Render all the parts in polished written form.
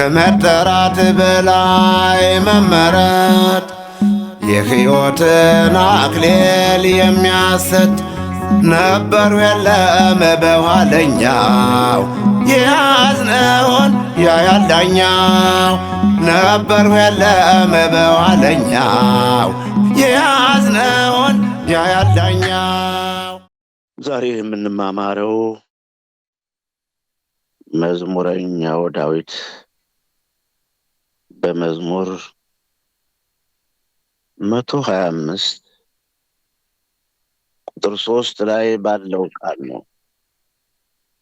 ከመጠራት በላይ መመረጥ የሕይወትን አክሊል የሚያሰጥ ነበሩ የለም በኋለኛው የያዝነውን ያያል ዳኛው ነበሩ የለም በኋለኛው የያዝነውን ያያል ዳኛው። ዛሬ የምንማማረው መዝሙረኛው ዳዊት በመዝሙር 125 ቁጥር 3 ላይ ባለው ቃል ነው።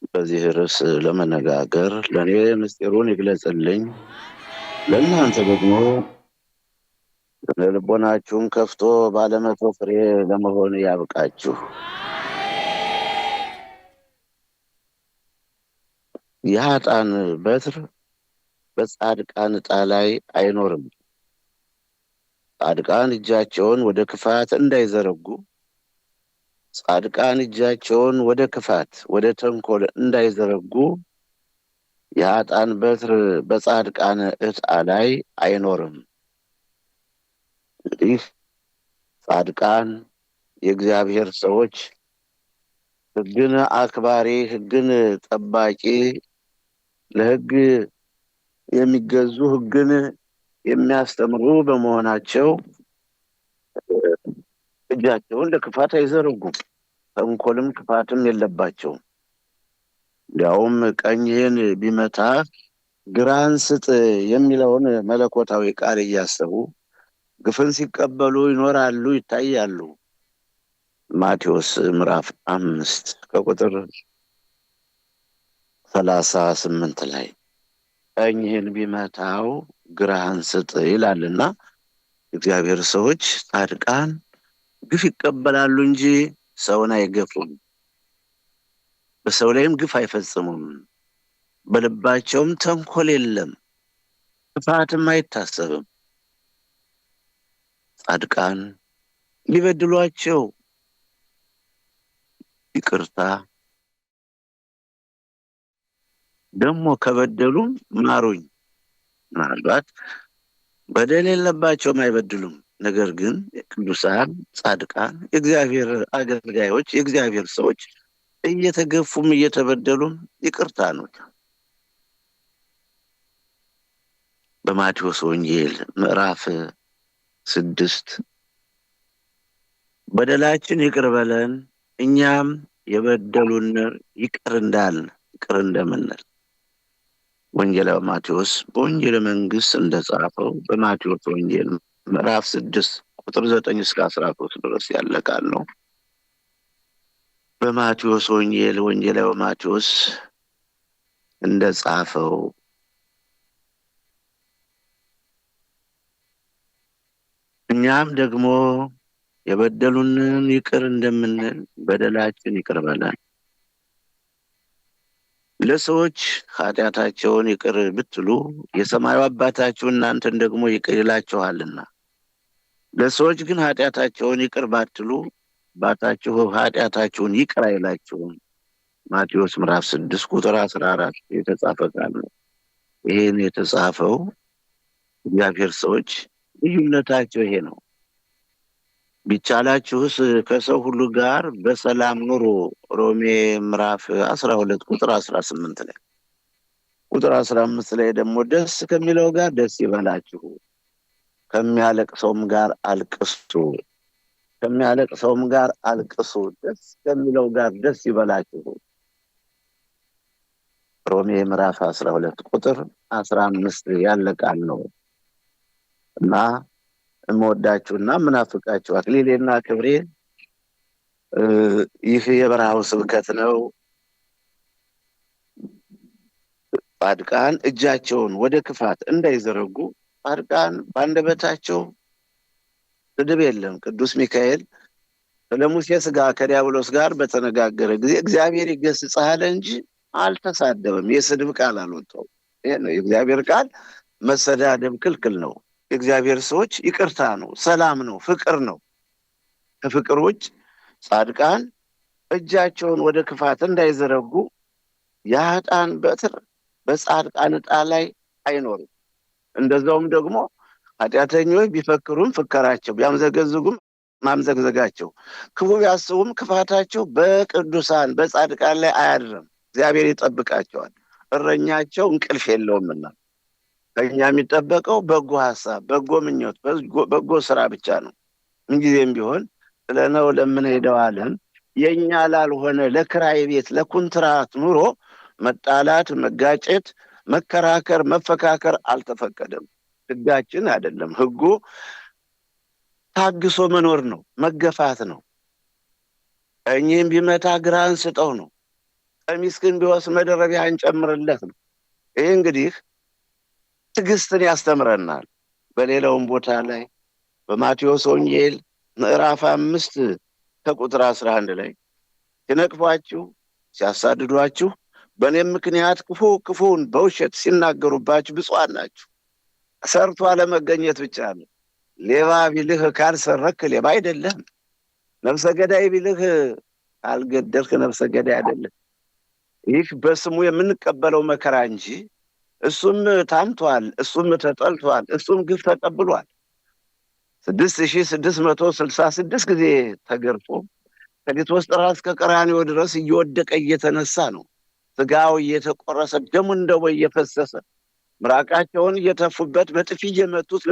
በዚህ ርዕስ ለመነጋገር ለእኔ ምስጢሩን ይግለጽልኝ፣ ለእናንተ ደግሞ ልቦናችሁን ከፍቶ ባለመቶ ፍሬ ለመሆን ያብቃችሁ። የኃጥአን በትር በጻድቃን ዕጣ ላይ አይኖርም። ጻድቃን እጃቸውን ወደ ክፋት እንዳይዘረጉ፣ ጻድቃን እጃቸውን ወደ ክፋት ወደ ተንኮል እንዳይዘረጉ የኃጥአን በትር በጻድቃን ዕጣ ላይ አይኖርም። እንግዲህ ጻድቃን የእግዚአብሔር ሰዎች፣ ሕግን አክባሪ፣ ሕግን ጠባቂ፣ ለሕግ የሚገዙ፣ ሕግን የሚያስተምሩ በመሆናቸው እጃቸውን ለክፋት አይዘረጉም። ተንኮልም ክፋትም የለባቸውም። እንዲያውም ቀኝህን ቢመታ ግራህን ስጥ የሚለውን መለኮታዊ ቃል እያሰቡ ግፍን ሲቀበሉ ይኖራሉ፣ ይታያሉ። ማቴዎስ ምዕራፍ 5 ከቁጥር 38 ላይ ቀኝህን ቢመታው ግራህን ስጥ ይላልና እግዚአብሔር ሰዎች ጻድቃን ግፍ ይቀበላሉ እንጂ ሰውን አይገፉም፣ በሰው ላይም ግፍ አይፈጽሙም። በልባቸውም ተንኮል የለም፣ ክፋትም አይታሰብም። ጻድቃን ቢበድሏቸው ይቅርታ፣ ደግሞ ከበደሉም ማሩኝ። ምናልባት በደል የለባቸውም አይበድሉም። ነገር ግን ቅዱሳን ጻድቃን የእግዚአብሔር አገልጋዮች የእግዚአብሔር ሰዎች እየተገፉም እየተበደሉም ይቅርታ ነው። በማቴዎስ ወንጌል ምዕራፍ 6 በደላችን ይቅር በለን እኛም የበደሉን ይቅር እንዳልን ይቅር እንደምንል ወንጌላዊ ማቴዎስ በወንጌለ መንግስት እንደጻፈው በማቴዎስ ወንጌል ምዕራፍ 6 ቁጥር 9 እስከ 13 ድረስ ያለ ቃል ነው። በማቴዎስ ወንጌል ወንጌላዊ ማቴዎስ እንደጻፈው እኛም ደግሞ የበደሉንን ይቅር እንደምንል በደላችን ይቅር በለን። ለሰዎች ኃጢአታቸውን ይቅር ብትሉ የሰማዩ አባታችሁ እናንተን ደግሞ ይቅር ይላችኋልና። ለሰዎች ግን ኃጢአታቸውን ይቅር ባትሉ አባታችሁ ኃጢአታችሁን ይቅር አይላችሁም። ማቴዎስ ምዕራፍ 6 ቁጥር 14 የተጻፈ ቃል ነው። ይሄን የተጻፈው እግዚአብሔር ሰዎች ልዩነታቸው ይሄ ነው። ቢቻላችሁስ ከሰው ሁሉ ጋር በሰላም ኑሩ። ሮሜ ምዕራፍ 12 ቁጥር 18 ላይ ቁጥር 15 ላይ ደግሞ ደስ ከሚለው ጋር ደስ ይበላችሁ፣ ከሚያለቅሰውም ጋር አልቅሱ፣ ከሚያለቅሰውም ጋር አልቅሱ፣ ደስ ከሚለው ጋር ደስ ይበላችሁ። ሮሜ ምዕራፍ 12 ቁጥር 15 ያለ ቃል ነው። እና እምወዳችሁና ምናፍቃችሁ አክሊሌና ክብሬ ይህ የበረሃው ስብከት ነው። ጻድቃን እጃቸውን ወደ ክፋት እንዳይዘረጉ ጻድቃን በአንደበታቸው ስድብ የለም። ቅዱስ ሚካኤል ስለ ሙሴ ሥጋ ከዲያብሎስ ጋር በተነጋገረ ጊዜ እግዚአብሔር ይገሥጽህ አለ እንጂ አልተሳደበም። የስድብ ቃል አልወጣውም። ይሄ ነው የእግዚአብሔር ቃል። መሰዳደብ ክልክል ነው። የእግዚአብሔር ሰዎች ይቅርታ ነው፣ ሰላም ነው፣ ፍቅር ነው። ከፍቅር ውጭ ጻድቃን እጃቸውን ወደ ክፋት እንዳይዘረጉ የኃጥአን በትር በጻድቃን ዕጣ ላይ አይኖርም። እንደዛውም ደግሞ ኃጢአተኞች ቢፈክሩም ፍከራቸው፣ ቢያምዘገዝጉም ማምዘግዘጋቸው፣ ክፉ ቢያስቡም ክፋታቸው በቅዱሳን በጻድቃን ላይ አያድርም። እግዚአብሔር ይጠብቃቸዋል። እረኛቸው እንቅልፍ የለውምና ከኛ የሚጠበቀው በጎ ሐሳብ፣ በጎ ምኞት፣ በጎ ስራ ብቻ ነው። ምንጊዜም ቢሆን ጥለነው ለምንሄደው ዓለም የኛ ላልሆነ ለክራይ ቤት ለኩንትራት ኑሮ መጣላት፣ መጋጨት፣ መከራከር፣ መፈካከር አልተፈቀደም። ሕጋችን አይደለም። ሕጉ ታግሶ መኖር ነው፣ መገፋት ነው። ቀኝህን ቢመታ ግራህን ስጠው ነው። ቀሚስህን ቢወስድ መደረቢያህን ጨምርለት ነው። ይህ እንግዲህ ትዕግስትን ያስተምረናል። በሌላውም ቦታ ላይ በማቴዎስ ወንጌል ምዕራፍ 5 ከቁጥር 11 ላይ ሲነቅፏችሁ፣ ሲያሳድዷችሁ፣ በእኔም ምክንያት ክፉ ክፉን በውሸት ሲናገሩባችሁ ብፁዓን ናችሁ። ሰርቶ አለመገኘት ብቻ ነው። ሌባ ቢልህ ካልሰረክ ሌባ አይደለም። ነፍሰ ገዳይ ቢልህ ካልገደልክ ነፍሰ ገዳይ አይደለም። ይህ በስሙ የምንቀበለው መከራ እንጂ እሱም ታምቷል፣ እሱም ተጠልቷል፣ እሱም ግፍ ተቀብሏል። 6666 ጊዜ ተገርፎ ከሊቶስጥራ እስከ ቀራንዮ ድረስ እየወደቀ እየተነሳ ነው። ስጋው እየተቆረሰ ደሙ እንደ ቦይ እየፈሰሰ ምራቃቸውን እየተፉበት በጥፊ እየመቱት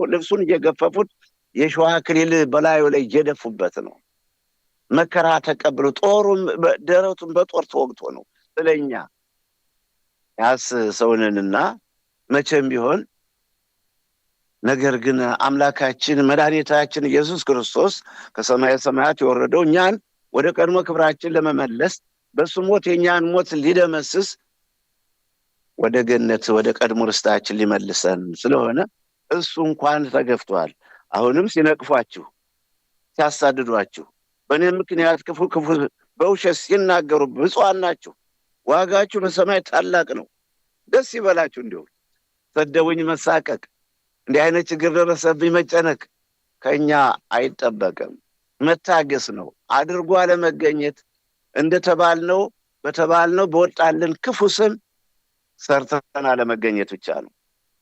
ልብሱን እየገፈፉት የሸዋ አክሊል በላዩ ላይ እየደፉበት ነው። መከራ ተቀብሎ ጦሩም ደረቱን በጦር ተወግቶ ነው ስለኛ። ያስ ሰውንንና መቼም ቢሆን ነገር ግን አምላካችን መድኃኒታችን ኢየሱስ ክርስቶስ ከሰማየ ሰማያት የወረደው እኛን ወደ ቀድሞ ክብራችን ለመመለስ በሱ ሞት የኛን ሞት ሊደመስስ ወደ ገነት ወደ ቀድሞ ርስታችን ሊመልሰን ስለሆነ እሱ እንኳን ተገፍቷል። አሁንም ሲነቅፏችሁ፣ ሲያሳድዷችሁ፣ በእኔ ምክንያት ክፉ ክፉ በውሸት ሲናገሩ ብፁዓን ናችሁ፣ ዋጋችሁ በሰማይ ታላቅ ነው፣ ደስ ይበላችሁ። እንዲሁ ሰደቡኝ መሳቀቅ፣ እንዲህ አይነት ችግር ደረሰብኝ መጨነቅ ከኛ አይጠበቅም። መታገስ ነው። አድርጎ አለመገኘት እንደተባልነው በተባልነው በወጣልን ክፉ ስም ሰርተን አለመገኘት ብቻ ነው።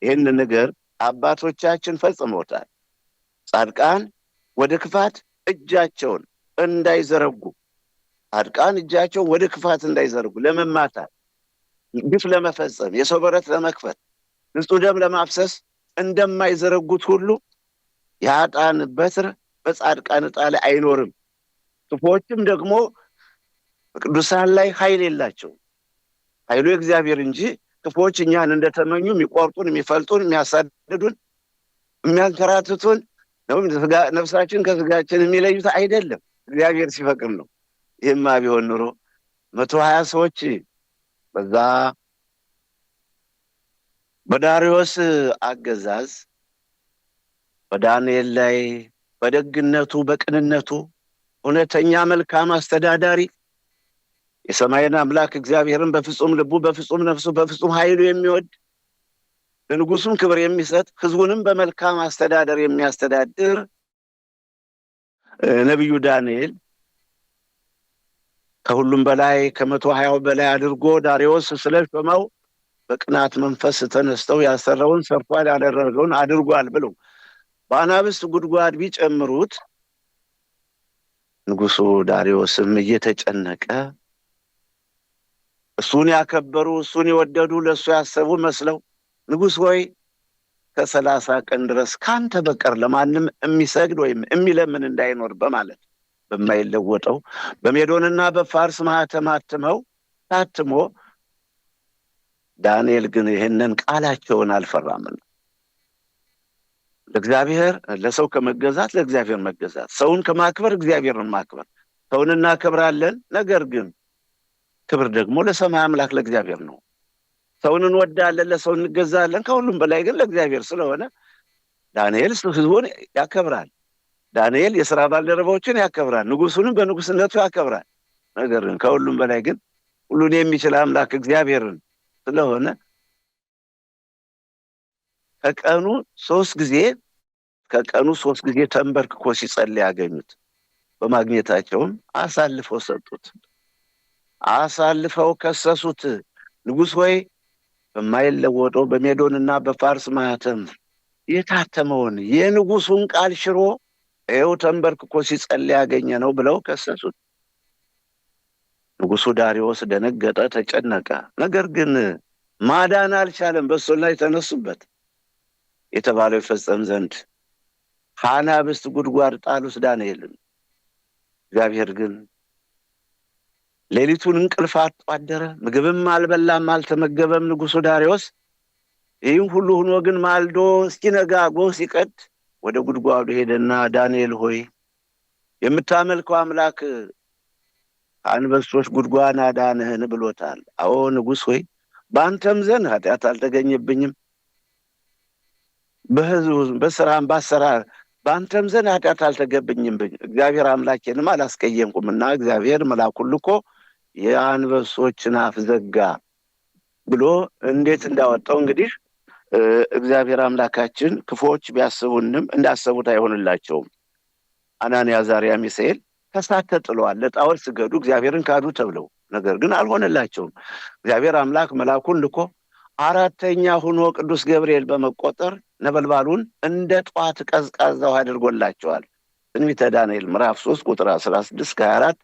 ይህን ነገር አባቶቻችን ፈጽመውታል። ጻድቃን ወደ ክፋት እጃቸውን እንዳይዘረጉ፣ ጻድቃን እጃቸውን ወደ ክፋት እንዳይዘረጉ ለመማታት፣ ግፍ ለመፈጸም፣ የሰው በረት ለመክፈት፣ ንጹሕ ደም ለማፍሰስ እንደማይዘረጉት ሁሉ የኃጥአን በትር በጻድቃን ዕጣ ላይ አይኖርም። ክፉዎችም ደግሞ በቅዱሳን ላይ ኃይል የላቸውም። ኃይሉ የእግዚአብሔር እንጂ ክፉዎች እኛን እንደተመኙ የሚቆርጡን፣ የሚፈልጡን፣ የሚያሳድዱን፣ የሚያንከራትቱን፣ ነፍሳችን ከስጋችን የሚለዩት አይደለም። እግዚአብሔር ሲፈቅድ ነው። ይህማ ቢሆን ኑሮ 120 ሰዎች በዛ በዳርዮስ አገዛዝ በዳንኤል ላይ በደግነቱ በቅንነቱ እውነተኛ መልካም አስተዳዳሪ የሰማይን አምላክ እግዚአብሔርን በፍጹም ልቡ በፍጹም ነፍሱ በፍጹም ኃይሉ የሚወድ ለንጉሱም ክብር የሚሰጥ ሕዝቡንም በመልካም አስተዳደር የሚያስተዳድር ነቢዩ ዳንኤል ከሁሉም በላይ ከ120 በላይ አድርጎ ዳርዮስ ስለሾመው በቅናት መንፈስ ተነስተው ያሰረውን ሰርቷል ያደረገውን አድርጓል ብለው በአናብስት ጉድጓድ ቢጨምሩት ንጉሱ ዳርዮስም እየተጨነቀ እሱን ያከበሩ እሱን የወደዱ ለእሱ ያሰቡ መስለው ንጉሥ ሆይ ከ30 ቀን ድረስ ካንተ በቀር ለማንም የሚሰግድ ወይም የሚለምን እንዳይኖር በማለት በማይለወጠው በሜዶንና በፋርስ ማኅተም አትመው ታትሞ ዳንኤል ግን ይህንን ቃላቸውን አልፈራምና ለእግዚአብሔር ለሰው ከመገዛት ለእግዚአብሔር መገዛት፣ ሰውን ከማክበር እግዚአብሔርን ማክበር። ሰውን እናከብራለን፣ ነገር ግን ክብር ደግሞ ለሰማይ አምላክ ለእግዚአብሔር ነው። ሰውን እንወዳለን፣ ለሰው እንገዛለን፣ ከሁሉም በላይ ግን ለእግዚአብሔር ስለሆነ ዳንኤል ሕዝቡን ያከብራል። ዳንኤል የሥራ ባልደረቦችን ያከብራል፣ ንጉሱንም በንጉስነቱ ያከብራል። ነገር ግን ከሁሉም በላይ ግን ሁሉን የሚችል አምላክ እግዚአብሔርን ስለሆነ ከቀኑ 3 ጊዜ ከቀኑ 3 ጊዜ ተንበርክኮ ሲጸልይ ያገኙት። በማግኘታቸውም አሳልፈው ሰጡት፣ አሳልፈው ከሰሱት። ንጉሥ ሆይ በማይለወጠው በሜዶንና በፋርስ ማህተም የታተመውን የንጉሱን ቃል ሽሮ ይኸው ተንበርክኮ ሲጸልይ ያገኘ ነው ብለው ከሰሱት። ንጉሱ ዳርዮስ ደነገጠ፣ ተጨነቀ። ነገር ግን ማዳን አልቻለም። በእሱ ላይ ተነሱበት። የተባለው ይፈጸም ዘንድ ከአናብስት ጉድጓድ ጣሉት ዳንኤልን። እግዚአብሔር ግን ሌሊቱን እንቅልፍ አጥቶ አደረ። ምግብም አልበላም አልተመገበም ንጉሱ ዳርዮስ። ይህም ሁሉ ሆኖ ግን ማልዶ እስኪነጋ ጎህ ሲቀድ ወደ ጉድጓዱ ሄደና ዳንኤል ሆይ የምታመልከው አምላክ ከአንበሶች ጉድጓድ አዳንህን ብሎታል። አዎ ንጉሥ ሆይ በአንተም ዘንድ ኃጢአት አልተገኘብኝም፣ በሕዝቡ በስራም ባሰራር በአንተም ዘንድ ኃጢአት አልተገብኝም፣ እግዚአብሔር አምላኬንም አላስቀየምኩምና እግዚአብሔር መልአኩን ልኮ የአንበሶችን አፍ ዘጋ ብሎ እንዴት እንዳወጣው እንግዲህ እግዚአብሔር አምላካችን ክፉዎች ቢያስቡንም እንዳሰቡት አይሆንላቸውም። አናንያ አዛርያ ሚሳኤል ከሳት ተጥለዋል፣ ለጣዖት ስገዱ እግዚአብሔርን ካዱ ተብለው፣ ነገር ግን አልሆነላቸውም። እግዚአብሔር አምላክ መልአኩን ልኮ አራተኛ ሆኖ ቅዱስ ገብርኤል በመቆጠር ነበልባሉን እንደ ጧት ቀዝቃዛ ውሃ አድርጎላቸዋል። ትንቢተ ዳንኤል ምዕራፍ 3 ቁጥር 16 እስከ 24፣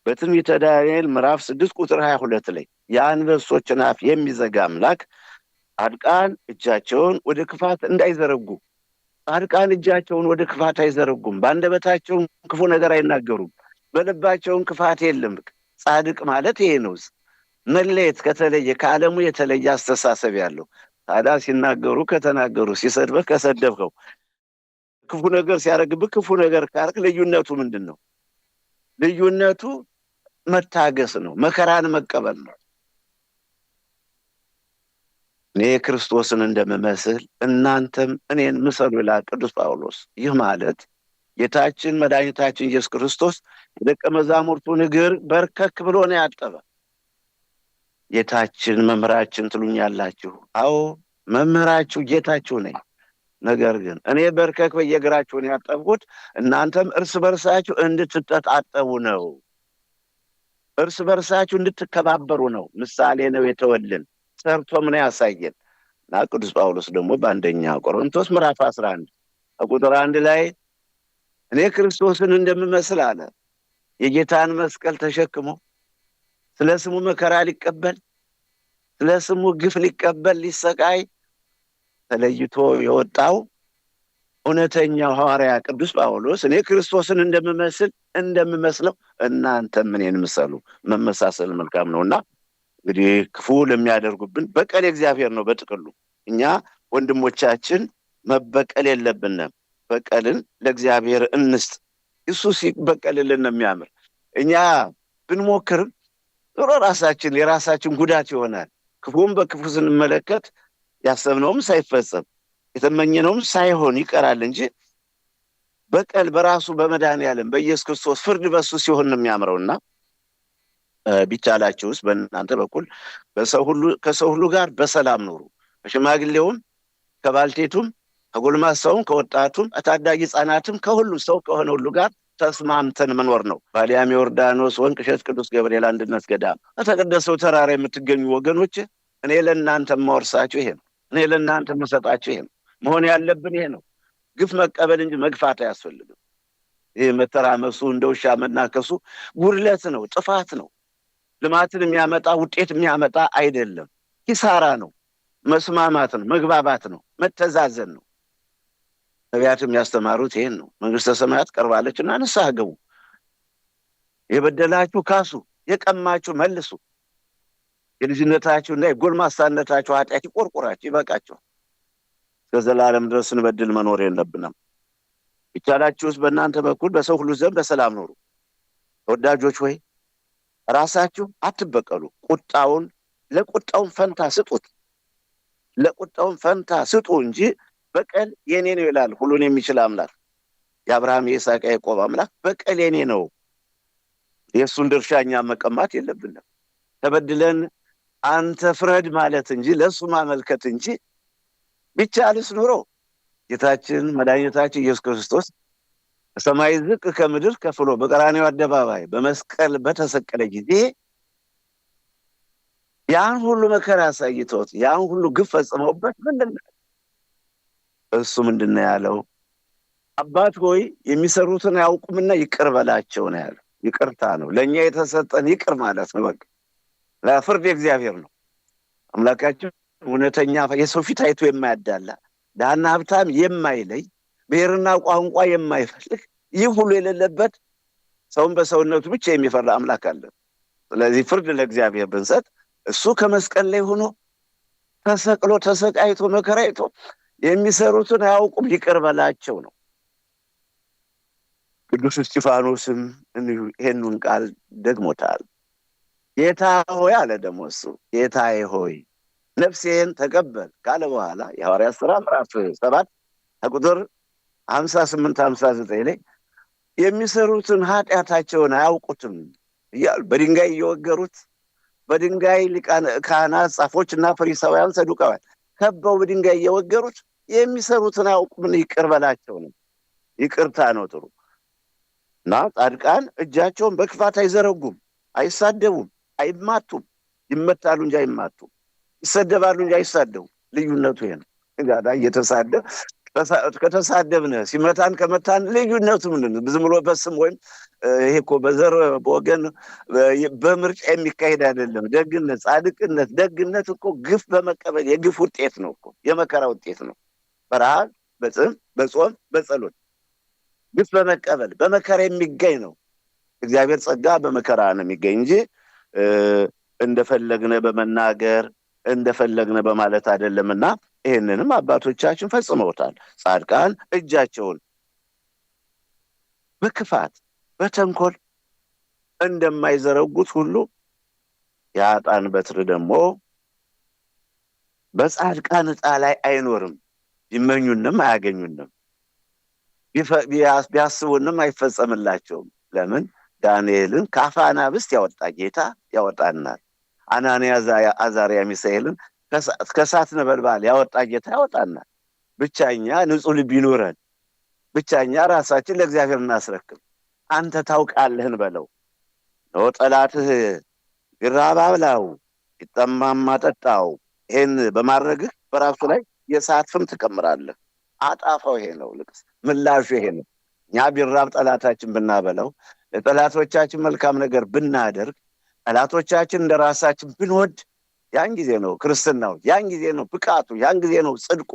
በትንቢተ ዳንኤል ምዕራፍ 6 ቁጥር 22 ላይ የአንበሶችን አፍ የሚዘጋ አምላክ ጻድቃን እጃቸውን ወደ ክፋት እንዳይዘረጉ፣ ጻድቃን እጃቸውን ወደ ክፋት አይዘረጉም፣ በአንደበታቸውም ክፉ ነገር አይናገሩም፣ በልባቸውም ክፋት የለም። ጻድቅ ማለት ይሄ ነው። መለየት ከተለየ ከዓለሙ የተለየ አስተሳሰብ ያለው። ታዲያ ሲናገሩ ከተናገሩ፣ ሲሰድበህ ከሰደብከው፣ ክፉ ነገር ሲያደርግብህ ክፉ ነገር ካርክ ልዩነቱ ምንድን ነው? ልዩነቱ መታገስ ነው፣ መከራን መቀበል ነው። እኔ ክርስቶስን እንደምመስል እናንተም እኔን ምሰሉ ይላል ቅዱስ ጳውሎስ። ይህ ማለት ጌታችን መድኃኒታችን ኢየሱስ ክርስቶስ የደቀ መዛሙርቱን እግር በርከክ ብሎ ነው ያጠበ። ጌታችን መምህራችን ትሉኛላችሁ። አዎ መምህራችሁ ጌታችሁ ነኝ። ነገር ግን እኔ በርከክ በየእግራችሁን ያጠብኩት እናንተም እርስ በርሳችሁ እንድትተጣጠቡ ነው። እርስ በርሳችሁ እንድትከባበሩ ነው። ምሳሌ ነው የተወልን፣ ሰርቶም ነው ያሳየን። እና ቅዱስ ጳውሎስ ደግሞ በአንደኛ ቆሮንቶስ ምዕራፍ 11 ቁጥር 1 ላይ እኔ ክርስቶስን እንደምመስል አለ። የጌታን መስቀል ተሸክሞ ስለ ስሙ መከራ ሊቀበል፣ ስለ ስሙ ግፍ ሊቀበል፣ ሊሰቃይ ተለይቶ የወጣው እውነተኛው ሐዋርያ ቅዱስ ጳውሎስ እኔ ክርስቶስን እንደምመስል እንደምመስለው እናንተም እኔን ምሰሉ። መመሳሰል መልካም ነውና እንግዲህ ክፉ ለሚያደርጉብን በቀል እግዚአብሔር ነው። በጥቅሉ እኛ ወንድሞቻችን መበቀል የለብንም። በቀልን ለእግዚአብሔር እንስጥ። እሱ ሲበቀልልን ነው የሚያምር። እኛ ብንሞክርም ጥሩ ራሳችን የራሳችን ጉዳት ይሆናል። ክፉም በክፉ ስንመለከት ያሰብነውም ሳይፈጸም የተመኘነውም ሳይሆን ይቀራል እንጂ በቀል በራሱ በመድኃኔዓለም በኢየሱስ ክርስቶስ ፍርድ በሱ ሲሆን ነው የሚያምረውና ቢቻላችሁስ በእናንተ በኩል ከሰው ሁሉ ጋር በሰላም ኑሩ። ከሽማግሌውም ከባልቴቱም ከጎልማሳውም ከወጣቱም ከታዳጊ ሕፃናትም ከሁሉ ሰው ከሆነ ሁሉ ጋር ተስማምተን መኖር ነው። ባሊያም ዮርዳኖስ ወንቅ እሸት ቅዱስ ገብርኤል አንድነት ገዳም በተቀደሰው ተራራ የምትገኙ ወገኖች እኔ ለእናንተ የማወርሳችሁ ይሄ ነው። እኔ ለእናንተ የምሰጣችሁ ይሄ ነው። መሆን ያለብን ይሄ ነው። ግፍ መቀበል እንጂ መግፋት አያስፈልግም። ይሄ መተራመሱ እንደ ውሻ መናከሱ ጉድለት ነው፣ ጥፋት ነው። ልማትን የሚያመጣ ውጤት የሚያመጣ አይደለም፣ ኪሳራ ነው። መስማማት ነው፣ መግባባት ነው፣ መተዛዘን ነው። ነቢያትም ያስተማሩት ይሄን ነው። መንግስተ ሰማያት ቀርባለችና ንስሐ ግቡ፣ የበደላችሁ ካሱ፣ የቀማችሁ መልሱ፣ የልጅነታችሁና የጎልማሳነታችሁ ኃጢአት ይቆርቁራችሁ፣ ይበቃችሁ። እስከ ዘላለም ድረስ ስንበድል መኖር የለብንም። ቢቻላችሁስ በእናንተ በኩል በሰው ሁሉ ዘንድ በሰላም ኑሩ። ተወዳጆች ሆይ ራሳችሁ አትበቀሉ፣ ቁጣውን ለቁጣውን ፈንታ ስጡት፣ ለቁጣውን ፈንታ ስጡ እንጂ በቀል የኔ ነው ይላል ሁሉን የሚችል አምላክ፣ የአብርሃም የይስሐቅ የያዕቆብ አምላክ። በቀል የኔ ነው። የእሱን ድርሻ እኛ መቀማት የለብንም። ተበድለን አንተ ፍረድ ማለት እንጂ ለእሱ ማመልከት እንጂ ቢቻልስ ኑሮ ጌታችን መድኃኒታችን ኢየሱስ ክርስቶስ ከሰማይ ዝቅ ከምድር ከፍሎ በቀራንዮ አደባባይ በመስቀል በተሰቀለ ጊዜ ያን ሁሉ መከራ አሳይቶት ያን ሁሉ ግፍ ፈጽመውበት ምንድን ነው እሱ ምንድን ነው ያለው? አባት ሆይ የሚሰሩትን አያውቁምና ይቅር በላቸው ነው ያለው። ይቅርታ ነው ለእኛ የተሰጠን፣ ይቅር ማለት ነው። በቃ ለፍርድ የእግዚአብሔር ነው። አምላካችን እውነተኛ፣ የሰው ፊት አይቶ የማያዳላ፣ ድሃና ሀብታም የማይለይ፣ ብሔርና ቋንቋ የማይፈልግ፣ ይህ ሁሉ የሌለበት፣ ሰውን በሰውነቱ ብቻ የሚፈራ አምላክ አለ። ስለዚህ ፍርድ ለእግዚአብሔር ብንሰጥ እሱ ከመስቀል ላይ ሆኖ ተሰቅሎ ተሰቃይቶ መከራ አይቶ የሚሰሩትን አያውቁም ይቅር በላቸው ነው። ቅዱስ እስጢፋኖስም እንዲሁ ይሄንን ቃል ደግሞታል። ጌታ ሆይ አለ ደግሞ እሱ፣ ጌታዬ ሆይ ነፍሴን ተቀበል ካለ በኋላ የሐዋርያት ሥራ ምዕራፍ 7 ከቁጥር 58 59 ላይ የሚሰሩትን ኃጢአታቸውን አያውቁትም እያሉ በድንጋይ እየወገሩት፣ በድንጋይ ሊቃነ ካህናት፣ ጻፎችና ፈሪሳውያን፣ ሰዱቃውያን ከበው በድንጋይ እየወገሩት የሚሰሩትን አያውቁም ይቅር በላቸው ነው። ይቅርታ ነው ጥሩ። እና ጻድቃን እጃቸውን በክፋት አይዘረጉም፣ አይሳደቡም፣ አይማቱም። ይመታሉ እንጂ አይማቱም። ይሰደባሉ እንጂ አይሳደቡም። ልዩነቱ ይሄ ነው። ጋዳ እየተሳደብ ከተሳደብን፣ ሲመታን ከመታን ልዩነቱ ምንድን ነው? ዝም ብሎ በስም ወይም ይሄ እኮ በዘር፣ በወገን፣ በምርጫ የሚካሄድ አይደለም። ደግነት፣ ጻድቅነት፣ ደግነት እኮ ግፍ በመቀበል የግፍ ውጤት ነው እኮ፣ የመከራ ውጤት ነው። በረሃብ፣ በጽም፣ በጾም፣ በጸሎት ግፍ በመቀበል በመከራ የሚገኝ ነው። እግዚአብሔር ጸጋ በመከራ ነው የሚገኝ እንጂ እንደፈለግነ በመናገር እንደፈለግነ በማለት አይደለምና ይህንንም አባቶቻችን ፈጽመውታል። ጻድቃን እጃቸውን በክፋት በተንኮል እንደማይዘረጉት ሁሉ የኃጥአን በትር ደግሞ በጻድቃን ዕጣ ላይ አይኖርም። ቢመኙንም አያገኙንም፣ ቢያስቡንም አይፈጸምላቸውም። ለምን? ዳንኤልን ከአፈ አናብስት ያወጣ ጌታ ያወጣናል። አናንያ፣ አዛርያ፣ ሚሳኤልን ከእሳት ነበልባል ያወጣ ጌታ ያወጣናል። ብቻ እኛ ንጹሕ ልብ ይኑረን። ብቻ እኛ ራሳችን ለእግዚአብሔር እናስረክብ። አንተ ታውቃለህን በለው። ነው ጠላትህ ቢራብ አብላው፣ ቢጠማም አጠጣው። ይሄን በማድረግህ በራሱ ላይ የእሳት ፍም ትከምራለህ። አጣፋው ይሄ ነው። ልቅስ ምላሹ ይሄ ነው። እኛ ቢራብ ጠላታችን ብናበለው፣ ለጠላቶቻችን መልካም ነገር ብናደርግ፣ ጠላቶቻችን እንደ ራሳችን ብንወድ ያን ጊዜ ነው ክርስትናው፣ ያን ጊዜ ነው ብቃቱ፣ ያን ጊዜ ነው ጽድቁ፣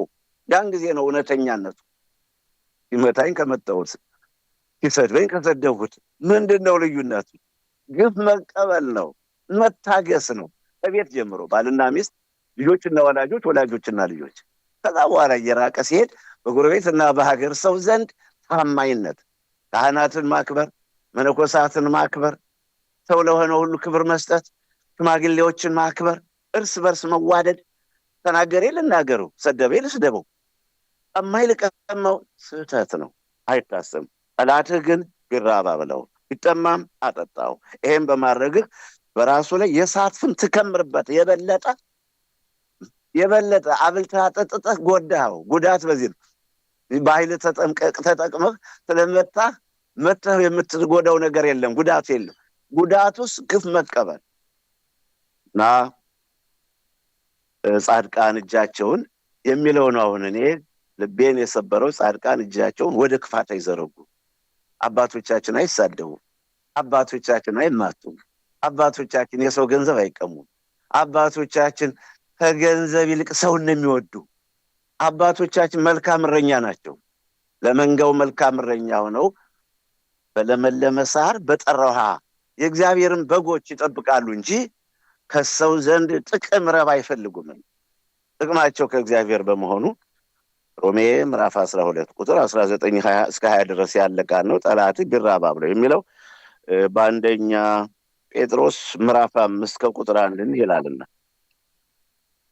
ያን ጊዜ ነው እውነተኛነቱ። ሲመታኝ ከመታሁት፣ ሲሰድበኝ ከሰደብኩት ምንድን ነው ልዩነቱ? ግፍ መቀበል ነው፣ መታገስ ነው። ከቤት ጀምሮ ባልና ሚስት፣ ልጆችና ወላጆች፣ ወላጆችና ልጆች፣ ከዛ በኋላ እየራቀ ሲሄድ በጎረቤትና በሀገር ሰው ዘንድ ታማኝነት፣ ካህናትን ማክበር፣ መነኮሳትን ማክበር፣ ሰው ለሆነ ሁሉ ክብር መስጠት፣ ሽማግሌዎችን ማክበር፣ እርስ በርስ መዋደድ። ተናገሬ ልናገረው፣ ሰደበ ልስደበው፣ ቀማኝ ልቀማው ስህተት ነው፣ አይታሰብም። ጠላትህ ግን ቢራብ አብላው፣ ቢጠማም አጠጣው። ይሄን በማድረግህ በራሱ ላይ የእሳት ፍም ትከምርበት። የበለጠ የበለጠ አብልተህ አጠጥተህ ጎዳኸው። ጉዳት በዚህ ነው። በኃይል ተጠቅመህ ስለመታህ መተህ የምትጎዳው ነገር የለም፣ ጉዳቱ የለም። ጉዳቱስ ግፍ መቀበል። እና ጻድቃን እጃቸውን የሚለው ነው። አሁን እኔ ልቤን የሰበረው ጻድቃን እጃቸውን ወደ ክፋት አይዘረጉ። አባቶቻችን አይሳደቡም። አባቶቻችን አይማቱም። አባቶቻችን የሰው ገንዘብ አይቀሙም። አባቶቻችን ከገንዘብ ይልቅ ሰውን ነው የሚወዱ። አባቶቻችን መልካም እረኛ ናቸው። ለመንጋው መልካም እረኛ ሆነው በለመለመ ሳር በጠራ ውሃ የእግዚአብሔርን በጎች ይጠብቃሉ እንጂ ከሰው ዘንድ ጥቅም ረብ አይፈልጉም። ጥቅማቸው ከእግዚአብሔር በመሆኑ ሮሜ ምዕራፍ 12 ቁጥር 19 20 እስከ 20 ድረስ ያለ ቃል ነው። ጠላት ቢራብ አብላው የሚለው በአንደኛ ጴጥሮስ ምዕራፍ 5 ከቁጥር 1 ይላልና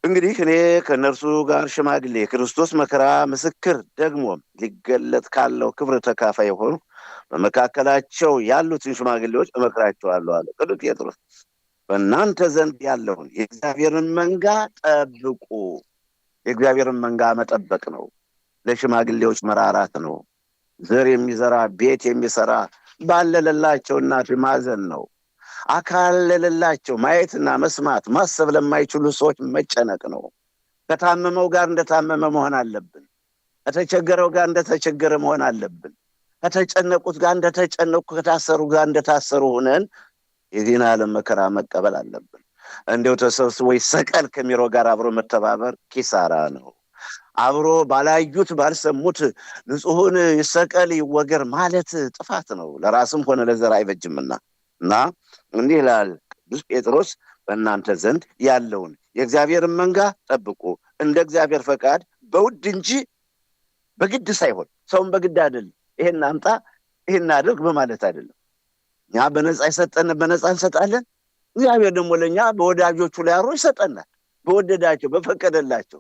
እንግዲህ እኔ ከእነርሱ ጋር ሽማግሌ፣ የክርስቶስ መከራ ምስክር፣ ደግሞ ሊገለጥ ካለው ክብር ተካፋይ የሆኑ በመካከላቸው ያሉትን ሽማግሌዎች እመክራቸዋለሁ አለ ቅዱስ ጴጥሮስ። በእናንተ ዘንድ ያለውን የእግዚአብሔርን መንጋ ጠብቁ። የእግዚአብሔርን መንጋ መጠበቅ ነው። ለሽማግሌዎች መራራት ነው። ዘር የሚዘራ፣ ቤት የሚሰራ ባለለላቸው እናት ማዘን ነው። አካል ለሌላቸው ማየትና መስማት ማሰብ ለማይችሉ ሰዎች መጨነቅ ነው። ከታመመው ጋር እንደታመመ መሆን አለብን። ከተቸገረው ጋር እንደተቸገረ መሆን አለብን። ከተጨነቁት ጋር እንደተጨነቁ፣ ከታሰሩ ጋር እንደታሰሩ ሆነን የዚህን ዓለም መከራ መቀበል አለብን። እንደው ተሰብስቦ ይሰቀል ከሚለው ጋር አብሮ መተባበር ኪሳራ ነው። አብሮ ባላዩት ባልሰሙት ንጹሑን ይሰቀል ይወገር ማለት ጥፋት ነው። ለራስም ሆነ ለዘር አይበጅምና። እና እንዲህ ይላል ቅዱስ ጴጥሮስ፣ በእናንተ ዘንድ ያለውን የእግዚአብሔርን መንጋ ጠብቁ፣ እንደ እግዚአብሔር ፈቃድ በውድ እንጂ በግድ ሳይሆን። ሰውን በግድ አይደለም፣ ይሄን አምጣ ይሄን አድርግ በማለት አይደለም። እኛ በነፃ የሰጠን በነፃ እንሰጣለን። እግዚአብሔር ደግሞ ለእኛ በወዳጆቹ ላይ አድሮ ይሰጠናል። በወደዳቸው በፈቀደላቸው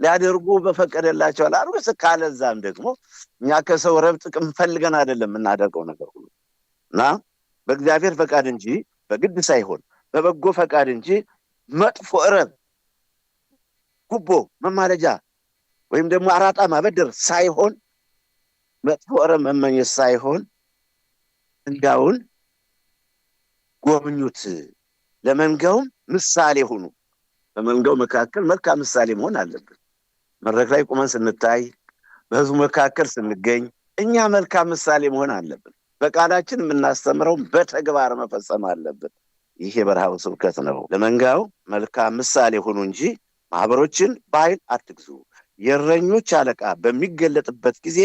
ሊያደርጉ በፈቀደላቸው ላድርጉ። ካለዛም ደግሞ እኛ ከሰው ረብ ጥቅም ፈልገን አይደለም የምናደርገው ነገር ሁሉ። እና በእግዚአብሔር ፈቃድ እንጂ በግድ ሳይሆን፣ በበጎ ፈቃድ እንጂ መጥፎ ረብ፣ ጉቦ፣ መማለጃ ወይም ደግሞ አራጣ ማበደር ሳይሆን፣ መጥፎ ረብ መመኘት ሳይሆን መንጋውን ጎብኙት፣ ለመንጋውም ምሳሌ ሁኑ። በመንጋው መካከል መልካም ምሳሌ መሆን አለብን። መድረክ ላይ ቁመን ስንታይ፣ በህዝቡ መካከል ስንገኝ እኛ መልካም ምሳሌ መሆን አለብን። በቃላችን የምናስተምረው በተግባር መፈጸም አለብን። ይህ የበረሃው ስብከት ነው። ለመንጋው መልካም ምሳሌ ሁኑ እንጂ ማህበሮችን በኃይል አትግዙ። የእረኞች አለቃ በሚገለጥበት ጊዜ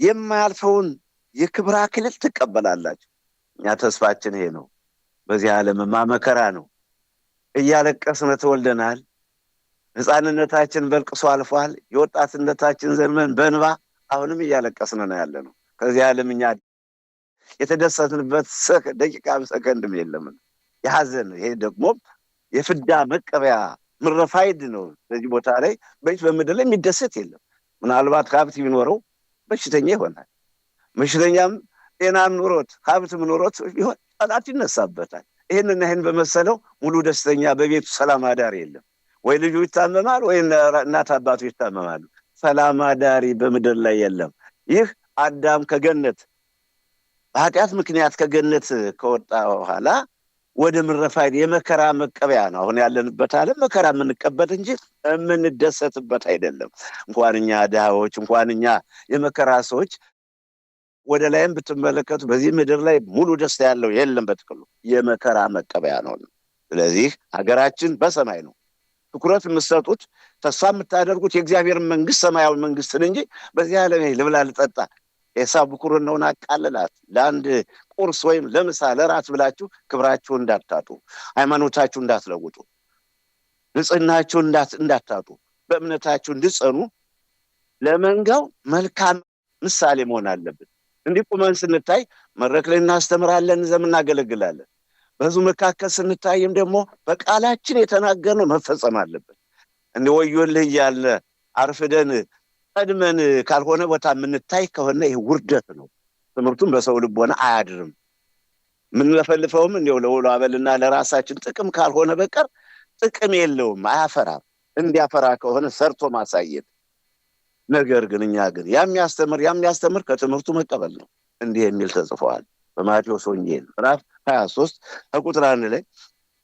የማያልፈውን የክብር አክሊል ትቀበላላችሁ። እኛ ተስፋችን ይሄ ነው። በዚህ ዓለምማ መከራ ነው። እያለቀስን ተወልደናል። ህፃንነታችን በልቅሶ አልፏል። የወጣትነታችን ዘመን በእንባ፣ አሁንም እያለቀስን ነው ያለነው። ከዚህ ዓለም እኛ የተደሰትንበት ደቂቃም ሰከንድም የለም። የሐዘን፣ ይሄ ደግሞ የፍዳ መቀበያ ምረፋይድ ነው። በዚህ ቦታ ላይ በዚህ በምድር ላይ የሚደሰት የለም። ምናልባት ሀብት ቢኖረው በሽተኛ ይሆናል። በሽተኛም ጤናም ኑሮት ሀብትም ኑሮት ቢሆን ጠላት ይነሳበታል። ይህንና ይህን በመሰለው ሙሉ ደስተኛ በቤቱ ሰላም አዳሪ የለም። ወይ ልጁ ይታመማል፣ ወይ እናት አባቱ ይታመማሉ። ሰላም አዳሪ በምድር ላይ የለም። ይህ አዳም ከገነት በኃጢአት ምክንያት ከገነት ከወጣ በኋላ ወደ ምረፋይድ የመከራ መቀበያ ነው። አሁን ያለንበት ዓለም መከራ የምንቀበል እንጂ የምንደሰትበት አይደለም። እንኳን እኛ ድሃዎች፣ እንኳን እኛ የመከራ ሰዎች፣ ወደ ላይም ብትመለከቱ በዚህ ምድር ላይ ሙሉ ደስታ ያለው የለም። በጥቅሉ የመከራ መቀበያ ነው። ስለዚህ ሀገራችን በሰማይ ነው። ትኩረት የምትሰጡት፣ ተስፋ የምታደርጉት የእግዚአብሔር መንግስት፣ ሰማያዊ መንግስትን እንጂ በዚህ ዓለም ልብላ ልጠጣ፣ ኤሳው ብኩርናውን አቃልላት፣ ለአንድ ቁርስ ወይም ለምሳ ለራት ብላችሁ ክብራችሁን እንዳታጡ፣ ሃይማኖታችሁ እንዳትለውጡ፣ ንጽህናችሁን እንዳታጡ፣ በእምነታችሁ እንድጸኑ ለመንጋው መልካም ምሳሌ መሆን አለብን። እንዲህ ቁመን ስንታይ መድረክ ላይ እናስተምራለን፣ ዘም እናገለግላለን። በህዝቡ መካከል ስንታይም ደግሞ በቃላችን የተናገርነው መፈጸም አለብን። እንደ ወዮልህ እያለ አርፍደን ቀድመን ካልሆነ ቦታ የምንታይ ከሆነ ይህ ውርደት ነው። ትምህርቱም በሰው ልቦና አያድርም። የምንለፈልፈውም እንዲያው ለውሎ አበልና ለራሳችን ጥቅም ካልሆነ በቀር ጥቅም የለውም፣ አያፈራም። እንዲያፈራ ከሆነ ሰርቶ ማሳየት። ነገር ግን እኛ ግን ያሚያስተምር ያሚያስተምር ከትምህርቱ መቀበል ነው። እንዲህ የሚል ተጽፈዋል በማቴዎስ ወንጌል ምዕራፍ 23 ከቁጥር 1 ላይ፣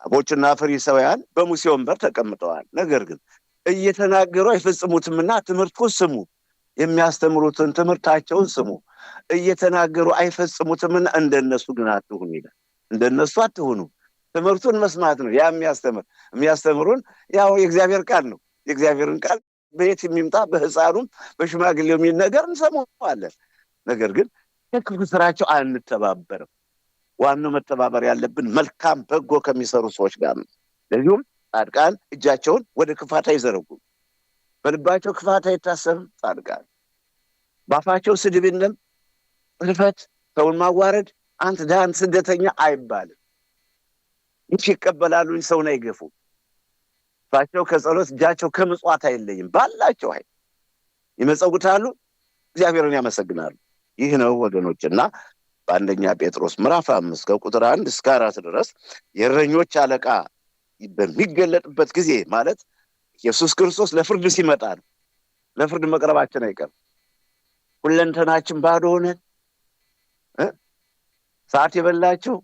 ጻፎችና ፈሪሳውያን በሙሴ ወንበር ተቀምጠዋል። ነገር ግን እየተናገሩ አይፈጽሙትምና ትምህርቱን ስሙ፣ የሚያስተምሩትን ትምህርታቸውን ስሙ። እየተናገሩ አይፈጽሙትምና እንደነሱ ግን አትሁኑ ይላል። እንደነሱ አትሁኑ። ትምህርቱን መስማት ነው። ያ የሚያስተምር የሚያስተምሩን ያው የእግዚአብሔር ቃል ነው። የእግዚአብሔርን ቃል በየት የሚምጣ በህፃኑም በሽማግሌው የሚል ነገር እንሰማዋለን። ነገር ግን ከክፉ ስራቸው አንተባበርም። ዋናው መተባበር ያለብን መልካም በጎ ከሚሰሩ ሰዎች ጋር ነው። ለዚሁም ጻድቃን እጃቸውን ወደ ክፋት አይዘረጉም። በልባቸው ክፋት አይታሰብም። ጻድቃን በአፋቸው ስድብ የለም፣ ጥልፈት፣ ሰውን ማዋረድ፣ አንተ ድሃ አንተ ስደተኛ አይባልም። ይህ ይቀበላሉ፣ ሰውን አይገፉም። አፋቸው ከጸሎት እጃቸው ከምጽዋት አይለይም። ባላቸው ኃይል ይመጸውታሉ፣ እግዚአብሔርን ያመሰግናሉ። ይህ ነው ወገኖችና በአንደኛ ጴጥሮስ ምዕራፍ 5 ከቁጥር 1 እስከ 4 ድረስ የእረኞች አለቃ በሚገለጥበት ጊዜ ማለት ኢየሱስ ክርስቶስ ለፍርድ ሲመጣ ነው። ለፍርድ መቅረባችን አይቀርም። ሁለንተናችን ባዶ ሆነን ሰዓት የበላቸው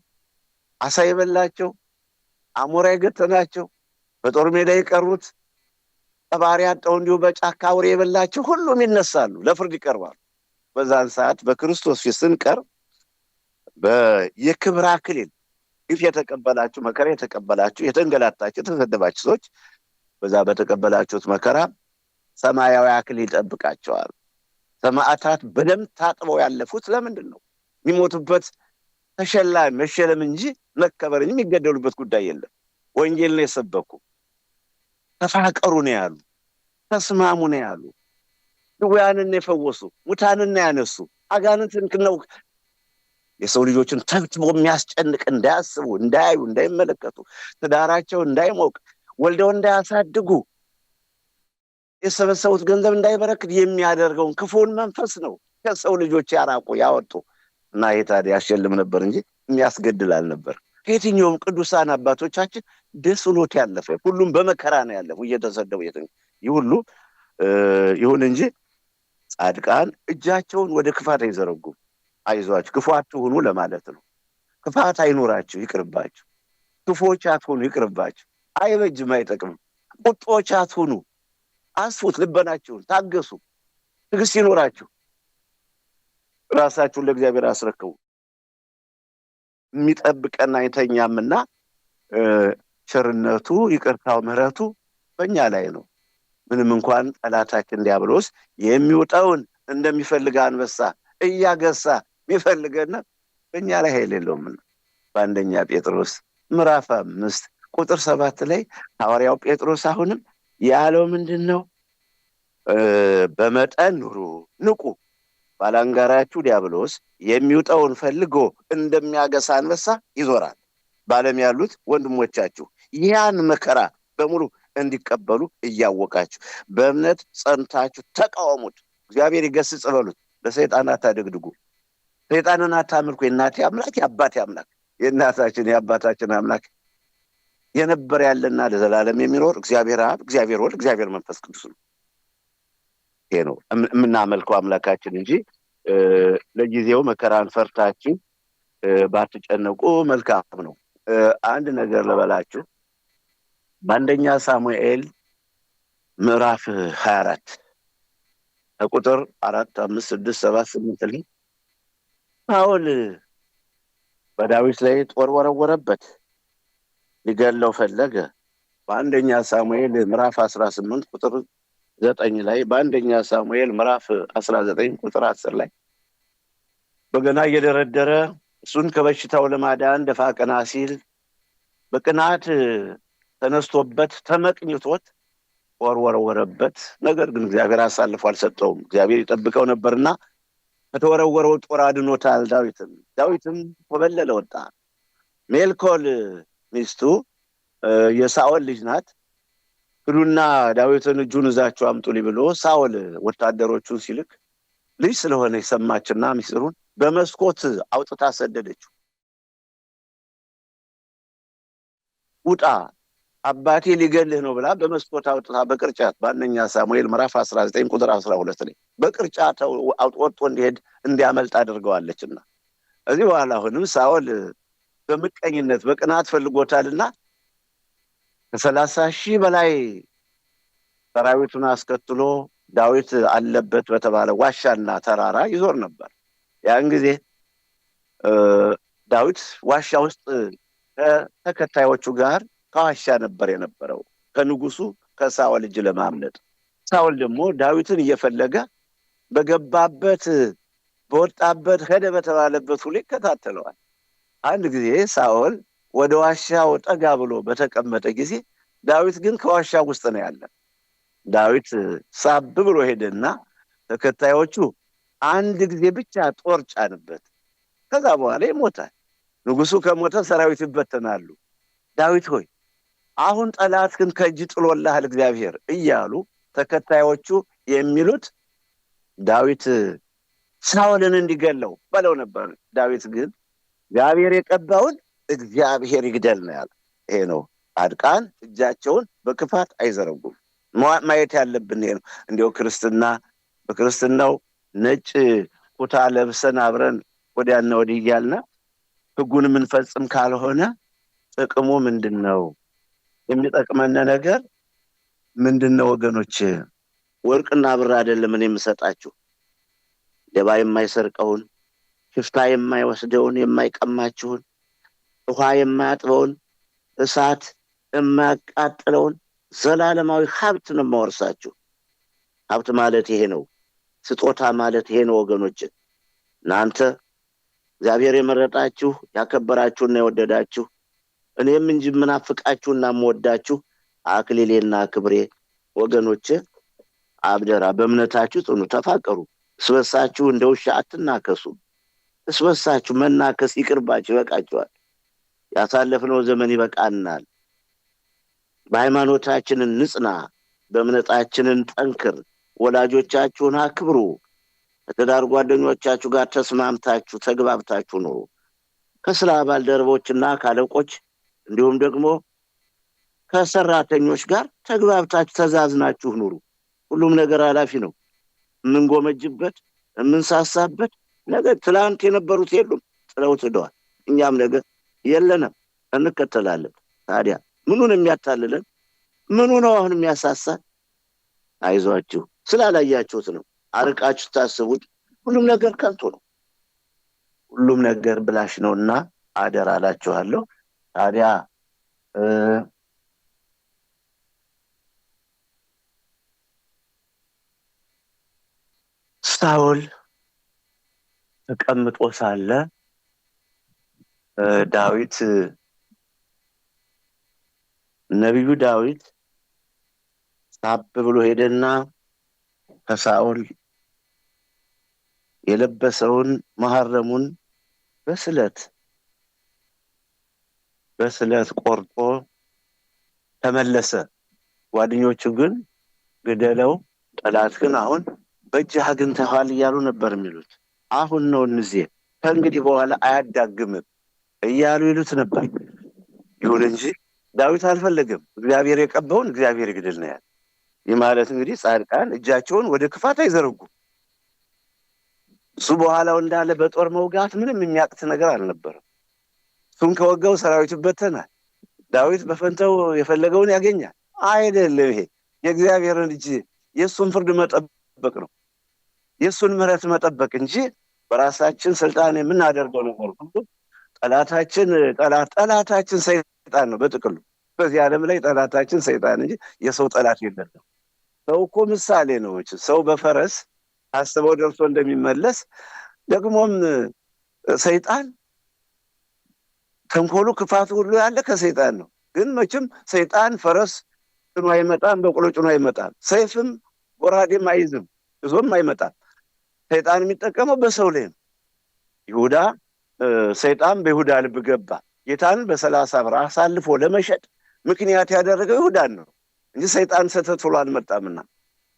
አሳ የበላቸው፣ አሞራ የገተናቸው፣ በጦር ሜዳ የቀሩት፣ ጠባሪ አጠው እንዲሁ በጫካ አውሬ የበላቸው ሁሉም ይነሳሉ፣ ለፍርድ ይቀርባሉ። በዛን ሰዓት በክርስቶስ ፊት ስንቀርብ የክብር አክሊል ግፍ የተቀበላችሁ፣ መከራ የተቀበላችሁ፣ የተንገላታችሁ፣ የተሰደባችሁ ሰዎች በዛ በተቀበላችሁት መከራ ሰማያዊ አክሊል ይጠብቃቸዋል። ሰማዕታት በደም ታጥበው ያለፉት ለምንድን ነው? የሚሞቱበት ተሸላሚ መሸለም እንጂ መከበር እንጂ የሚገደሉበት ጉዳይ የለም። ወንጌል ነው የሰበኩ፣ ተፋቀሩ ነው ያሉ፣ ተስማሙ ነው ያሉ፣ ድውያንን የፈወሱ፣ ሙታንን ያነሱ፣ አጋንንትን ነው የሰው ልጆችን ተብትቦ የሚያስጨንቅ እንዳያስቡ፣ እንዳያዩ፣ እንዳይመለከቱ፣ ትዳራቸው እንዳይሞቅ፣ ወልደው እንዳያሳድጉ፣ የሰበሰቡት ገንዘብ እንዳይበረክት የሚያደርገውን ክፉውን መንፈስ ነው ከሰው ልጆች ያራቁ ያወጡ። እና ይሄ ታዲያ ያሸልም ነበር እንጂ የሚያስገድል አልነበር። ከየትኛውም ቅዱሳን አባቶቻችን ደስ ብሎት ያለፈ ሁሉም በመከራ ነው ያለፉ፣ እየተሰደቡ ይህ ሁሉ ይሁን እንጂ ጻድቃን እጃቸውን ወደ ክፋት አይዘረጉም። አይዟችሁ፣ ክፉ አትሁኑ ለማለት ነው። ክፋት አይኑራችሁ፣ ይቅርባችሁ። ክፉዎች አትሁኑ፣ ይቅርባችሁ። አይበጅም፣ አይጠቅምም። ቁጦች አትሁኑ፣ አስፉት ልበናችሁን፣ ታገሱ፣ ትዕግስት ይኖራችሁ፣ ራሳችሁን ለእግዚአብሔር አስረክቡ። የሚጠብቀን አይተኛምና ቸርነቱ፣ ይቅርታው፣ ምሕረቱ በእኛ ላይ ነው። ምንም እንኳን ጠላታችን ዲያብሎስ የሚውጠውን እንደሚፈልግ አንበሳ እያገሳ የሚፈልገን በእኛ ላይ ኃይል የለውምና። በአንደኛ ጴጥሮስ ምዕራፍ 5 ቁጥር 7 ላይ ሐዋርያው ጴጥሮስ አሁንም ያለው ምንድን ነው? በመጠን ኑሩ፣ ንቁ፣ ባላንጋራችሁ ዲያብሎስ የሚውጠውን ፈልጎ እንደሚያገሳ አንበሳ ይዞራል። በዓለም ያሉት ወንድሞቻችሁ ያን መከራ በሙሉ እንዲቀበሉ እያወቃችሁ በእምነት ጸንታችሁ ተቃወሙት። እግዚአብሔር ይገስጽ በሉት። ለሰይጣን አታደግድጉ፣ ሰይጣንን አታምልኩ። የእናቴ አምላክ የአባቴ አምላክ የእናታችን የአባታችን አምላክ የነበረ ያለና ለዘላለም የሚኖር እግዚአብሔር አብ፣ እግዚአብሔር ወልድ፣ እግዚአብሔር መንፈስ ቅዱስ ነው። ይሄ ነው የምናመልከው አምላካችን እንጂ ለጊዜው መከራን ፈርታችሁ ባትጨነቁ መልካም ነው። አንድ ነገር ልበላችሁ። በአንደኛ ሳሙኤል ምዕራፍ 24 ከቁጥር 4፣ 5፣ 6፣ 7፣ 8 ላይ ሳኦል በዳዊት ላይ ጦር ወረወረበት፣ ሊገለው ፈለገ። በአንደኛ ሳሙኤል ምዕራፍ 18 ቁጥር 9 ላይ፣ በአንደኛ ሳሙኤል ምዕራፍ 19 ቁጥር 10 ላይ በገና እየደረደረ እሱን ከበሽታው ለማዳን ደፋ ቀና ሲል በቅናት ተነስቶበት ተመቅኝቶት ጦር ወረወረበት። ነገር ግን እግዚአብሔር አሳልፎ አልሰጠውም። እግዚአብሔር ይጠብቀው ነበርና ከተወረወረው ጦር አድኖታል። ዳዊትም ኮበለለ ወጣ። ሜልኮል ሚስቱ የሳኦል ልጅ ናት። ሂዱና ዳዊትን እጁን ይዛችሁ አምጡልኝ ብሎ ሳኦል ወታደሮቹን ሲልክ ልጅ ስለሆነ የሰማችና ሚስጥሩን በመስኮት አውጥታ ሰደደችው። ውጣ አባቴ ሊገልህ ነው ብላ በመስኮት አውጥታ በቅርጫት በአንደኛ ሳሙኤል ምዕራፍ 19 ቁጥር 12 ላይ በቅርጫት ወጥቶ እንዲሄድ እንዲያመልጥ አድርገዋለችና እዚህ በኋላ አሁንም ሳኦል በምቀኝነት በቅናት ፈልጎታልና ከ30,000 በላይ ሰራዊቱን አስከትሎ ዳዊት አለበት በተባለ ዋሻና ተራራ ይዞር ነበር። ያን ጊዜ ዳዊት ዋሻ ውስጥ ከተከታዮቹ ጋር ከዋሻ ነበር የነበረው ከንጉሱ ከሳኦል እጅ ለማምለጥ። ሳኦል ደግሞ ዳዊትን እየፈለገ በገባበት በወጣበት ሄደ በተባለበት ሁሉ ይከታተለዋል። አንድ ጊዜ ሳኦል ወደ ዋሻው ጠጋ ብሎ በተቀመጠ ጊዜ ዳዊት ግን ከዋሻው ውስጥ ነው ያለ። ዳዊት ሳብ ብሎ ሄደና ተከታዮቹ አንድ ጊዜ ብቻ ጦር ጫንበት፣ ከዛ በኋላ ይሞታል። ንጉሱ ከሞተ ሰራዊት ይበተናሉ። ዳዊት ሆይ አሁን ጠላትህን ከእጅ ጥሎልሃል እግዚአብሔር እያሉ ተከታዮቹ የሚሉት ዳዊት ሳኦልን እንዲገለው በለው ነበር። ዳዊት ግን እግዚአብሔር የቀባውን እግዚአብሔር ይግደል ነው ያለው። ይሄ ነው ጻድቃን እጃቸውን በክፋት አይዘረጉም። ማየት ያለብን ይሄ ነው። እንዲያው ክርስትና በክርስትናው ነጭ ኩታ ለብሰን አብረን ወዲያና ወዲህ እያልን ሕጉን የምንፈጽም ካልሆነ ጥቅሙ ምንድን ነው? የሚጠቅመን ነገር ምንድን ነው ወገኖች? ወርቅና ብር አይደለም እኔ የምሰጣችሁ። ሌባ የማይሰርቀውን፣ ሽፍታ የማይወስደውን፣ የማይቀማችሁን፣ ውሃ የማያጥበውን፣ እሳት የማያቃጥለውን ዘላለማዊ ሀብት ነው የማወርሳችሁ። ሀብት ማለት ይሄ ነው። ስጦታ ማለት ይሄ ነው ወገኖች። እናንተ እግዚአብሔር የመረጣችሁ ያከበራችሁና የወደዳችሁ፣ እኔም እንጂ የምናፍቃችሁና የምወዳችሁ አክሊሌና ክብሬ ወገኖች፣ አብደራ በእምነታችሁ ጽኑ፣ ተፋቀሩ። እስበሳችሁ እንደ ውሻ አትናከሱ። እስበሳችሁ መናከስ ይቅርባችሁ፣ ይበቃችኋል። ያሳለፍነው ዘመን ይበቃናል። በሃይማኖታችን ንጽና፣ በእምነታችን ጠንክር። ወላጆቻችሁን አክብሩ። ከትዳር ጓደኞቻችሁ ጋር ተስማምታችሁ ተግባብታችሁ ኑሩ። ከስራ ባልደረቦችና ካለቆች እንዲሁም ደግሞ ከሰራተኞች ጋር ተግባብታችሁ ተዛዝናችሁ ኑሩ። ሁሉም ነገር ኃላፊ ነው። የምንጎመጅበት የምንሳሳበት ነገ ትላንት የነበሩት የሉም፣ ጥለውት ሄደዋል። እኛም ነገ የለንም፣ እንከተላለን። ታዲያ ምኑን የሚያታልለን? ምኑ ነው አሁን የሚያሳሳን? አይዟችሁ፣ ስላላያችሁት ነው። አርቃችሁ ታስቡት። ሁሉም ነገር ከንቱ ነው። ሁሉም ነገር ብላሽ ነውና አደራ እላችኋለሁ። ታዲያ ሳውል ተቀምጦ ሳለ ዳዊት፣ ነቢዩ ዳዊት ሳብ ብሎ ሄደና ከሳኦል የለበሰውን መሐረሙን በስለት በስለት ቆርጦ ተመለሰ። ጓደኞቹ ግን ግደለው፣ ጠላት ግን አሁን በእጅህ አግኝተኸዋል እያሉ ነበር የሚሉት። አሁን ነው እንዚህ ከእንግዲህ በኋላ አያዳግምም እያሉ ይሉት ነበር። ይሁን እንጂ ዳዊት አልፈለገም። እግዚአብሔር የቀባውን እግዚአብሔር ይግደል ነው ያለ። ይህ ማለት እንግዲህ ጻድቃን እጃቸውን ወደ ክፋት አይዘረጉም። እሱ በኋላው እንዳለ በጦር መውጋት ምንም የሚያቅት ነገር አልነበረም። እሱን ከወጋው ሰራዊቱ ይበተናል። ዳዊት በፈንታው የፈለገውን ያገኛል። አይደለም፣ ይሄ የእግዚአብሔርን እጅ የእሱን ፍርድ መጠበቅ ነው። የእሱን ምሕረት መጠበቅ እንጂ በራሳችን ስልጣን የምናደርገው ነገር ሁሉ ጠላታችን ጠላታችን ሰይጣን ነው። በጥቅሉ በዚህ ዓለም ላይ ጠላታችን ሰይጣን እንጂ የሰው ጠላት የለም። ሰው እኮ ምሳሌ ነው። ሰው በፈረስ አስበው ደርሶ እንደሚመለስ ደግሞም ሰይጣን ተንኮሉ ክፋቱ ሁሉ ያለ ከሰይጣን ነው። ግን መቼም ሰይጣን ፈረስ ጭኖ አይመጣም፣ በቅሎ ጭኖ አይመጣም፣ ሰይፍም ጎራዴም አይዝም፣ ይዞም አይመጣም። ሰይጣን የሚጠቀመው በሰው ላይ ነው። ይሁዳ፣ ሰይጣን በይሁዳ ልብ ገባ። ጌታን በ30 ብር አሳልፎ ለመሸጥ ምክንያት ያደረገው ይሁዳን ነው እንጂ ሰይጣን ሰተት ብሎ አልመጣምና።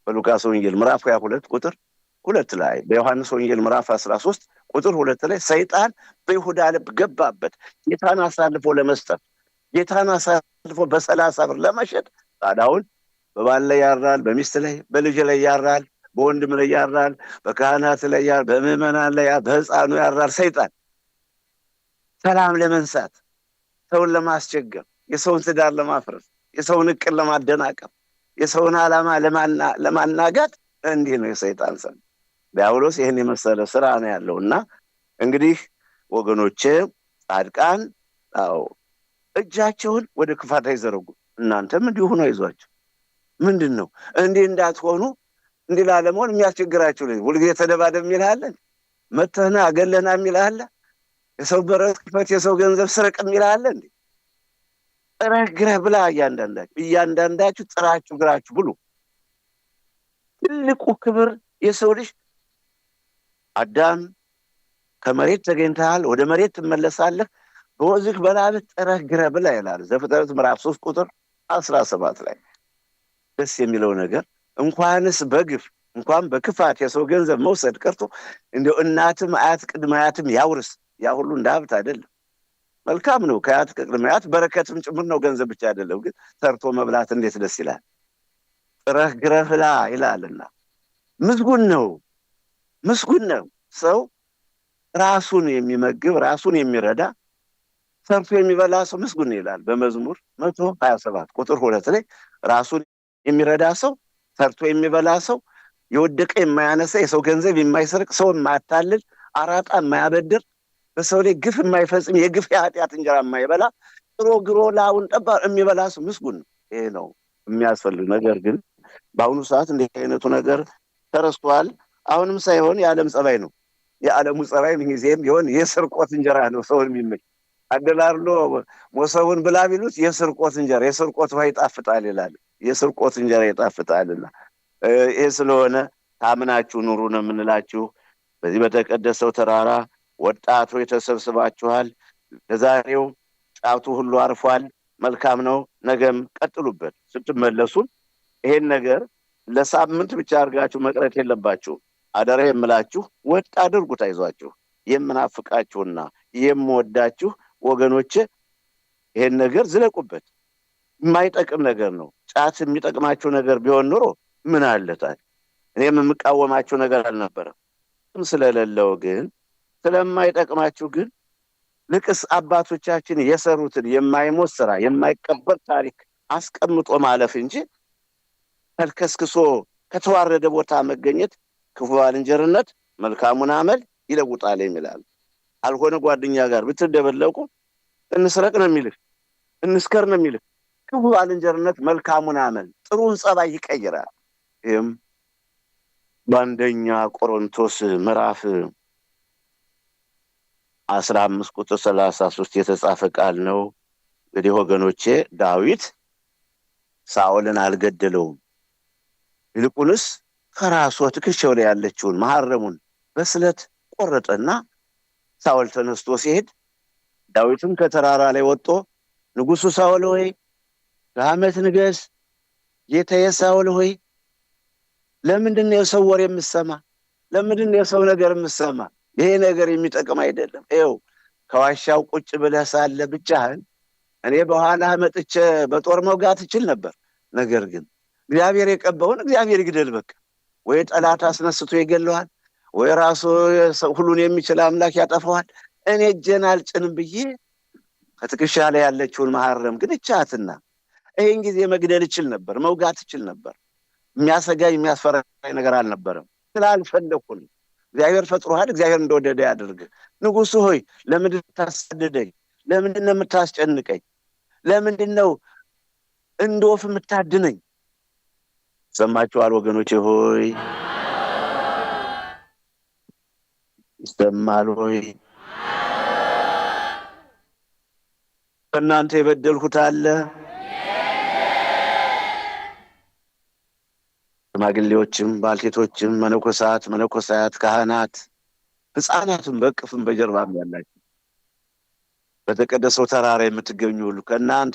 በሉቃስ ወንጌል ምዕራፍ 22 ቁጥር 2 ላይ፣ በዮሐንስ ወንጌል ምዕራፍ 13 ቁጥር 2 ላይ ሰይጣን በይሁዳ ልብ ገባበት ጌታን አሳልፎ ለመስጠት፣ ጌታን አሳልፎ በ30 ብር ለመሸጥ። ታዲያ በባል ላይ ያራል፣ በሚስት ላይ፣ በልጅ ላይ ያራል፣ በወንድም ላይ ያራል፣ በካህናት ላይ ያራል፣ በምዕመናን ላይ፣ በህፃኑ ያራል። ሰይጣን ሰላም ለመንሳት፣ ሰውን ለማስቸገር፣ የሰውን ትዳር ለማፍረስ፣ የሰውን እቅድ ለማደናቀፍ፣ የሰውን ዓላማ ለማናጋት እንዲህ ነው የሰይጣን ስራ። ዲያብሎስ ይህን የመሰለ ስራ ነው ያለው። እና እንግዲህ ወገኖቼ ጻድቃን አዎ እጃቸውን ወደ ክፋት አይዘረጉም። እናንተም እንዲሁ ነው፣ አይዟችሁ። ምንድን ነው እንዲህ እንዳትሆኑ፣ እንዲህ ላለመሆን የሚያስቸግራችሁ ልጅ ሁልጊዜ ተደባደብ የሚልህ አለ? መተህና አገለህና የሚልህ አለ? የሰው በረት ክፈት፣ የሰው ገንዘብ ስረቅ የሚልህ አለ እንዴ? ጥረህ ግረህ ብላ። እያንዳንዳችሁ እያንዳንዳችሁ ጥራችሁ ግራችሁ ብሉ። ትልቁ ክብር የሰው ልጅ አዳም ከመሬት ተገኝተሃል፣ ወደ መሬት ትመለሳለህ፣ በወዝህ በላብህ ጥረህ ግረህ ብላ ይላል ዘፍጥረት ምዕራፍ 3 ቁጥር 17 ላይ። ደስ የሚለው ነገር እንኳንስ በግፍ እንኳን በክፋት የሰው ገንዘብ መውሰድ ቀርቶ እንደው እናትም አያት ቅድመ አያትም ያውርስ፣ ያ ሁሉ እንደ ሀብት አይደለም። መልካም ነው፣ ከአያት ቅድመ አያት በረከትም ጭምር ነው፣ ገንዘብ ብቻ አይደለም። ግን ሰርቶ መብላት እንዴት ደስ ይላል። ጥረህ ግረህ ብላ ይላልና ምስጉን ነው፣ ምስጉን ነው ሰው ራሱን የሚመግብ፣ ራሱን የሚረዳ፣ ሰርቶ የሚበላ ሰው ምስጉን ይላል በመዝሙር 127 ቁጥር 2 ላይ። ራሱን የሚረዳ ሰው፣ ሰርቶ የሚበላ ሰው፣ የወደቀ የማያነሳ፣ የሰው ገንዘብ የማይሰርቅ፣ ሰው የማያታልል፣ አራጣ የማያበድር፣ በሰው ላይ ግፍ የማይፈጽም፣ የግፍ የኃጢአት እንጀራ የማይበላ፣ ጥሮ ግሮ ላቡን ጠባ የሚበላ ሰው ምስጉን ነው። ይሄ ነው የሚያስፈልግ ነገር። ግን በአሁኑ ሰዓት እንዲህ አይነቱ ነገር ተረስቷል። አሁንም ሳይሆን የዓለም ጸባይ ነው። የዓለሙ ጸባይ ምንጊዜም ቢሆን የስርቆት እንጀራ ነው ሰውን የሚመኝ። አደላድሎ ሞሰቡን ብላ ቢሉት የስርቆት እንጀራ፣ የስርቆት ውሃ ይጣፍጣል ይላል። የስርቆት እንጀራ ይጣፍጣልና ይህ ስለሆነ ታምናችሁ ኑሩ ነው የምንላችሁ። በዚህ በተቀደሰው ተራራ ወጣቶች ተሰብስባችኋል። ለዛሬው ጫቱ ሁሉ አርፏል። መልካም ነው። ነገም ቀጥሉበት። ስትመለሱም ይሄን ነገር ለሳምንት ብቻ አድርጋችሁ መቅረት የለባችሁም። አደራ የምላችሁ ወጥ አድርጉት። አይዟችሁ። የምናፍቃችሁና የምወዳችሁ ወገኖቼ ይሄን ነገር ዝለቁበት። የማይጠቅም ነገር ነው። ጫት የሚጠቅማችሁ ነገር ቢሆን ኖሮ ምን አለታል? እኔም የምቃወማችሁ ነገር አልነበረም። ስለሌለው ግን፣ ስለማይጠቅማችሁ ግን፣ ልቅስ አባቶቻችን የሰሩትን የማይሞት ስራ፣ የማይቀበር ታሪክ አስቀምጦ ማለፍ እንጂ ተልከስክሶ ከተዋረደ ቦታ መገኘት፣ ክፉ ባልንጀርነት መልካሙን አመል ይለውጣል የሚላል። አልሆነ ጓደኛ ጋር ብትደበለቁ እንስረቅ ነው የሚልህ፣ እንስከር ነው የሚልህ። ክፉ ባልንጀርነት መልካሙን አመል፣ ጥሩን ጸባይ ይቀይራል። ይህም በአንደኛ ቆሮንቶስ ምዕራፍ 15 ቁጥር 33 የተጻፈ ቃል ነው። እንግዲህ ወገኖቼ ዳዊት ሳኦልን አልገደለውም። ይልቁንስ ከራሱ ትከሻው ላይ ያለችውን መሐረሙን በስለት ቆረጠና ሳኦል ተነስቶ ሲሄድ ዳዊትም ከተራራ ላይ ወጥቶ ንጉሱ ሳኦል ሆይ፣ ለዓመት ንገስ፣ ጌታዬ ሳኦል ሆይ፣ ለምንድን ነው የሰው ወሬ የምሰማ? ለምንድን ነው የሰው ነገር የምሰማ? ይሄ ነገር የሚጠቅም አይደለም። ይኸው ከዋሻው ቁጭ ብለህ ሳለ ብቻህን እኔ በኋላ መጥቼ በጦር መውጋት እችል ነበር። ነገር ግን እግዚአብሔር የቀባውን እግዚአብሔር ይግደል። በቃ ወይ ጠላት አስነስቶ ይገለዋል፣ ወይ ራሱ ሁሉን የሚችል አምላክ ያጠፋዋል። እኔ እጄን አልጭንም ብዬ ከትከሻ ላይ ያለችውን መሐረም ግን እቻትና ይህን ጊዜ መግደል እችል ነበር፣ መውጋት እችል ነበር። የሚያሰጋኝ የሚያስፈራኝ ነገር አልነበረም። ስላልፈለኩ ነው። እግዚአብሔር ፈጥሮሃል። እግዚአብሔር እንደወደደ ያድርግ። ንጉሱ ሆይ፣ ለምንድን ታሳድደኝ? ለምንድን ነው የምታስጨንቀኝ? ለምንድን ነው እንደ ወፍ የምታድነኝ? ሰማችኋል ወገኖቼ ሆይ? ይሰማል ሆይ? ከእናንተ የበደልኩት አለ? ሽማግሌዎችም፣ ባልቴቶችም፣ መነኮሳት፣ መነኮሳያት፣ ካህናት፣ ሕፃናትም በቅፍም በጀርባም ያላችሁ በተቀደሰው ተራራ የምትገኙ ሁሉ ከእናንተ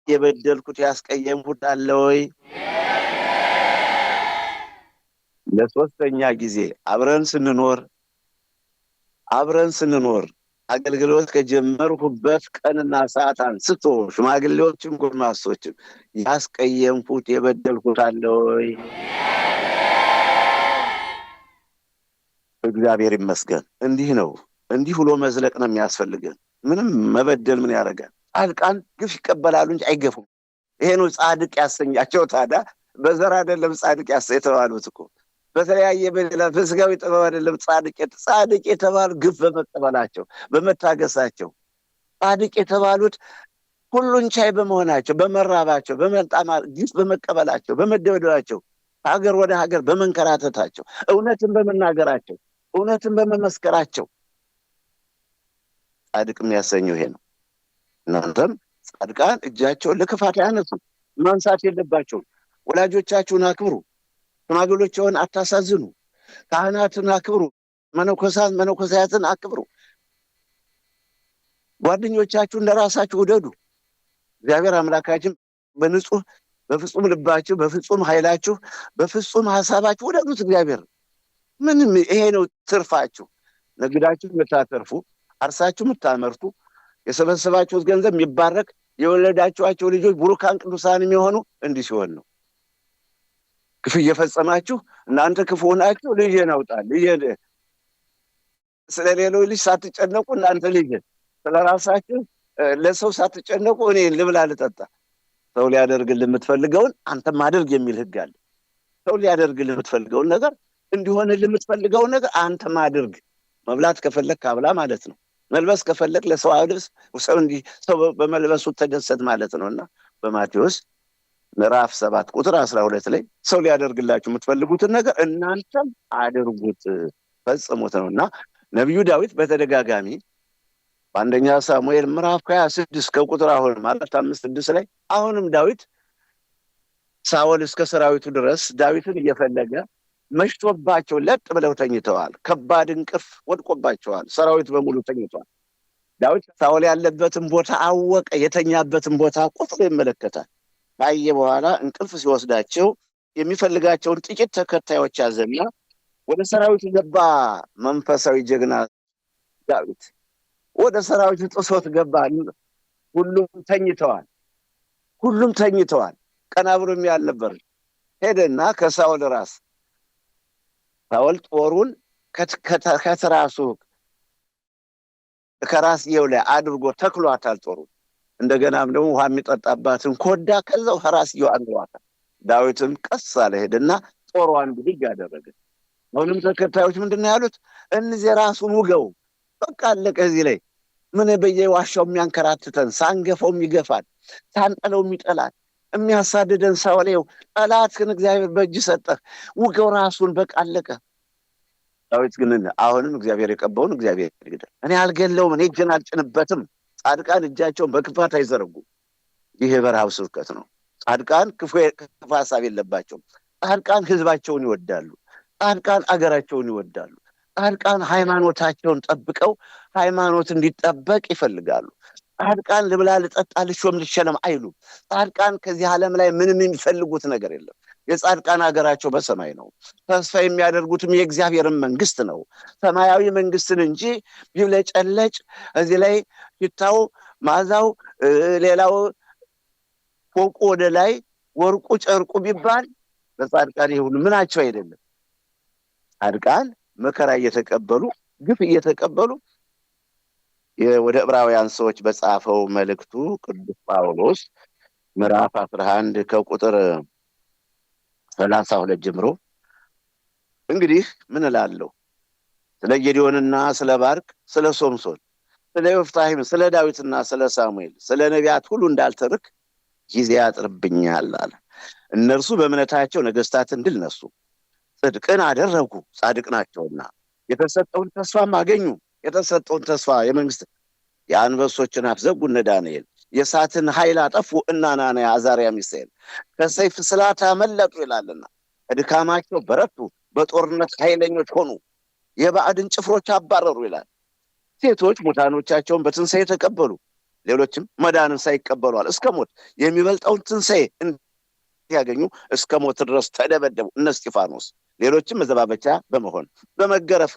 የበደልኩት ያስቀየምኩት አለ ወይ? ለሶስተኛ ጊዜ አብረን ስንኖር አገልግሎት ከጀመርኩበት ቀንና ሰዓት አንስቶ ሽማግሌዎችም ጎልማሶችም ያስቀየምኩት የበደልኩት አለ ወይ? እግዚአብሔር ይመስገን። እንዲህ ነው። እንዲህ ብሎ መዝለቅ ነው የሚያስፈልገን። ምንም መበደል ምን ያደርጋል? ጻድቃን ግፍ ይቀበላሉ እንጂ አይገፉም። ይሄ ነው ጻድቅ ያሰኛቸው። ታዲያ በዘር አይደለም ጻድቅ የተባሉት እኮ፣ በተለያየ በሌላ በስጋዊ ጥበብ አይደለም። ጻድቅ የተባሉ ግፍ በመቀበላቸው፣ በመታገሳቸው፣ ጻድቅ የተባሉት ሁሉን ቻይ በመሆናቸው፣ በመራባቸው፣ በመጣማ ግፍ በመቀበላቸው፣ በመደብደባቸው፣ ሀገር ወደ ሀገር በመንከራተታቸው፣ እውነትን በመናገራቸው፣ እውነትን በመመስከራቸው ጻድቅ የሚያሰኘው ይሄ ነው። እናንተም ጻድቃን እጃቸውን ለክፋት አያነሱ፣ ማንሳት የለባቸውም። ወላጆቻችሁን አክብሩ፣ ሽማግሌዎችን አታሳዝኑ፣ ካህናትን አክብሩ፣ መነኮሳት መነኮሳያትን አክብሩ፣ ጓደኞቻችሁን ለራሳችሁ ውደዱ። እግዚአብሔር አምላካችን በንጹህ በፍጹም ልባችሁ፣ በፍጹም ኃይላችሁ፣ በፍጹም ሀሳባችሁ ውደዱት። እግዚአብሔር ምንም ይሄ ነው ትርፋችሁ። ነግዳችሁ የምታተርፉ፣ አርሳችሁ የምታመርቱ፣ የሰበሰባችሁት ገንዘብ የሚባረክ፣ የወለዳችኋቸው ልጆች ቡሩካን ቅዱሳን የሚሆኑ እንዲህ ሲሆን ነው። ግፍ እየፈጸማችሁ እናንተ ክፉ ሆናችሁ ልጄን አውጣ፣ ልጄን፣ ስለ ሌሎች ልጅ ሳትጨነቁ እናንተ ልጄን ስለ ራሳችሁ ለሰው ሳትጨነቁ እኔ ልብላ ልጠጣ። ሰው ሊያደርግልህ የምትፈልገውን አንተም አድርግ የሚል ህግ አለ። ሰው ሊያደርግልህ የምትፈልገውን ነገር፣ እንዲሆንልህ የምትፈልገውን ነገር አንተም አድርግ። መብላት ከፈለግ ካብላ ማለት ነው። መልበስ ከፈለግ ለሰው አልብስ፣ ሰው እንዲህ ሰው በመልበሱ ተደሰት ማለት ነውና በማቴዎስ ምዕራፍ 7 ቁጥር 12 ላይ ሰው ሊያደርግላችሁ የምትፈልጉትን ነገር እናንተም አድርጉት ፈጽሙት ነውና ነብዩ ዳዊት በተደጋጋሚ በአንደኛ ሳሙኤል ምዕራፍ 26 ከቁጥር አሁንም 4፣ 5፣ 6 ላይ አሁንም ዳዊት ሳኦል እስከ ሰራዊቱ ድረስ ዳዊትን እየፈለገ መሽቶባቸው ለጥ ብለው ተኝተዋል። ከባድ እንቅልፍ ወድቆባቸዋል። ሰራዊት በሙሉ ተኝተዋል። ዳዊት ሳኦል ያለበትን ቦታ አወቀ። የተኛበትን ቦታ ቁጥሩ ይመለከታል። ካየ በኋላ እንቅልፍ ሲወስዳቸው የሚፈልጋቸውን ጥቂት ተከታዮች ያዘና ወደ ሰራዊቱ ገባ። መንፈሳዊ ጀግና ዳዊት ወደ ሰራዊቱ ጥሶት ገባ። ሁሉም ተኝተዋል። ሁሉም ተኝተዋል። ቀና ብሎ የሚያል ነበር። ሄደና ከሳኦል ራስ ሳኦል ጦሩን ከትራሱ ከራስጌው ላይ አድርጎ ተክሏታል ጦሩን። እንደገናም ደግሞ ውሃ የሚጠጣባትን ኮዳ ከዛው ከራስጌው አድርጓታል። ዳዊትም ቀስ አለ ሄደና ጦሯን ብድግ አደረገ። አሁንም ተከታዮች ምንድነው ያሉት? እነዚህ ራሱን ውገው፣ በቃ አለቀ። እዚህ ላይ ምን በየዋሻው የሚያንከራትተን፣ ሳንገፋው የሚገፋን፣ ሳንጠለው የሚጠላን፣ የሚያሳድደን ሳኦል ይኸው ጠላትህን እግዚአብሔር በእጅ ሰጠህ፣ ውገው ራሱን፣ በቃ አለቀ። ዳዊት ግን አሁንም እግዚአብሔር የቀባውን እግዚአብሔር ይግደል፣ እኔ አልገለውም፣ እኔ እጄን አልጭንበትም። ጻድቃን እጃቸውን በክፋት አይዘረጉም። ይህ የበረሃው ስብከት ነው። ጻድቃን ክፉ ሐሳብ የለባቸውም። ጻድቃን ህዝባቸውን ይወዳሉ። ጻድቃን አገራቸውን ይወዳሉ። ጻድቃን ሃይማኖታቸውን ጠብቀው ሃይማኖት እንዲጠበቅ ይፈልጋሉ። ጻድቃን ልብላ ልጠጣ ልሾም ልሸለም አይሉም። ጻድቃን ከዚህ ዓለም ላይ ምንም የሚፈልጉት ነገር የለም። የጻድቃን አገራቸው በሰማይ ነው። ተስፋ የሚያደርጉትም የእግዚአብሔርን መንግስት ነው። ሰማያዊ መንግስትን እንጂ ቢብለጨለጭ እዚህ ላይ ሽታው መዓዛው ሌላው ፎቁ ወደ ላይ ወርቁ ጨርቁ ቢባል ለጻድቃን ይሁን ምናቸው አይደለም። ጻድቃን መከራ እየተቀበሉ ግፍ እየተቀበሉ ወደ ዕብራውያን ሰዎች በጻፈው መልእክቱ ቅዱስ ጳውሎስ ምዕራፍ 11 ከቁጥር 32 ጀምሮ እንግዲህ ምን እላለሁ ስለ ጌዲዮንና ስለ ባርቅ፣ ስለ ሶምሶን፣ ስለ ዮፍታሔም፣ ስለ ዳዊትና ስለ ሳሙኤል፣ ስለ ነቢያት ሁሉ እንዳልተርክ ጊዜ ያጥርብኛል አለ። እነርሱ በእምነታቸው ነገስታትን ድል ነሱ፣ ጽድቅን አደረጉ፣ ጻድቅ ናቸውና የተሰጠውን ተስፋም አገኙ። የተሰጠውን ተስፋ የመንግስት የአንበሶችን አፍ ዘጉ እነ ዳንኤል፣ የእሳትን ኃይል አጠፉ እነ አናንያ፣ አዛርያ፣ ሚሳኤል፣ ከሰይፍ ስላት አመለጡ ይላልና ከድካማቸው በረቱ፣ በጦርነት ኃይለኞች ሆኑ፣ የባዕድን ጭፍሮች አባረሩ ይላል። ሴቶች ሙታኖቻቸውን በትንሣኤ ተቀበሉ፣ ሌሎችም መዳንን ሳይቀበሏል እስከ ሞት የሚበልጠውን ትንሣኤ እንዲያገኙ እስከ ሞት ድረስ ተደበደቡ እነ እስጢፋኖስ። ሌሎችም መዘባበቻ በመሆን በመገረፍ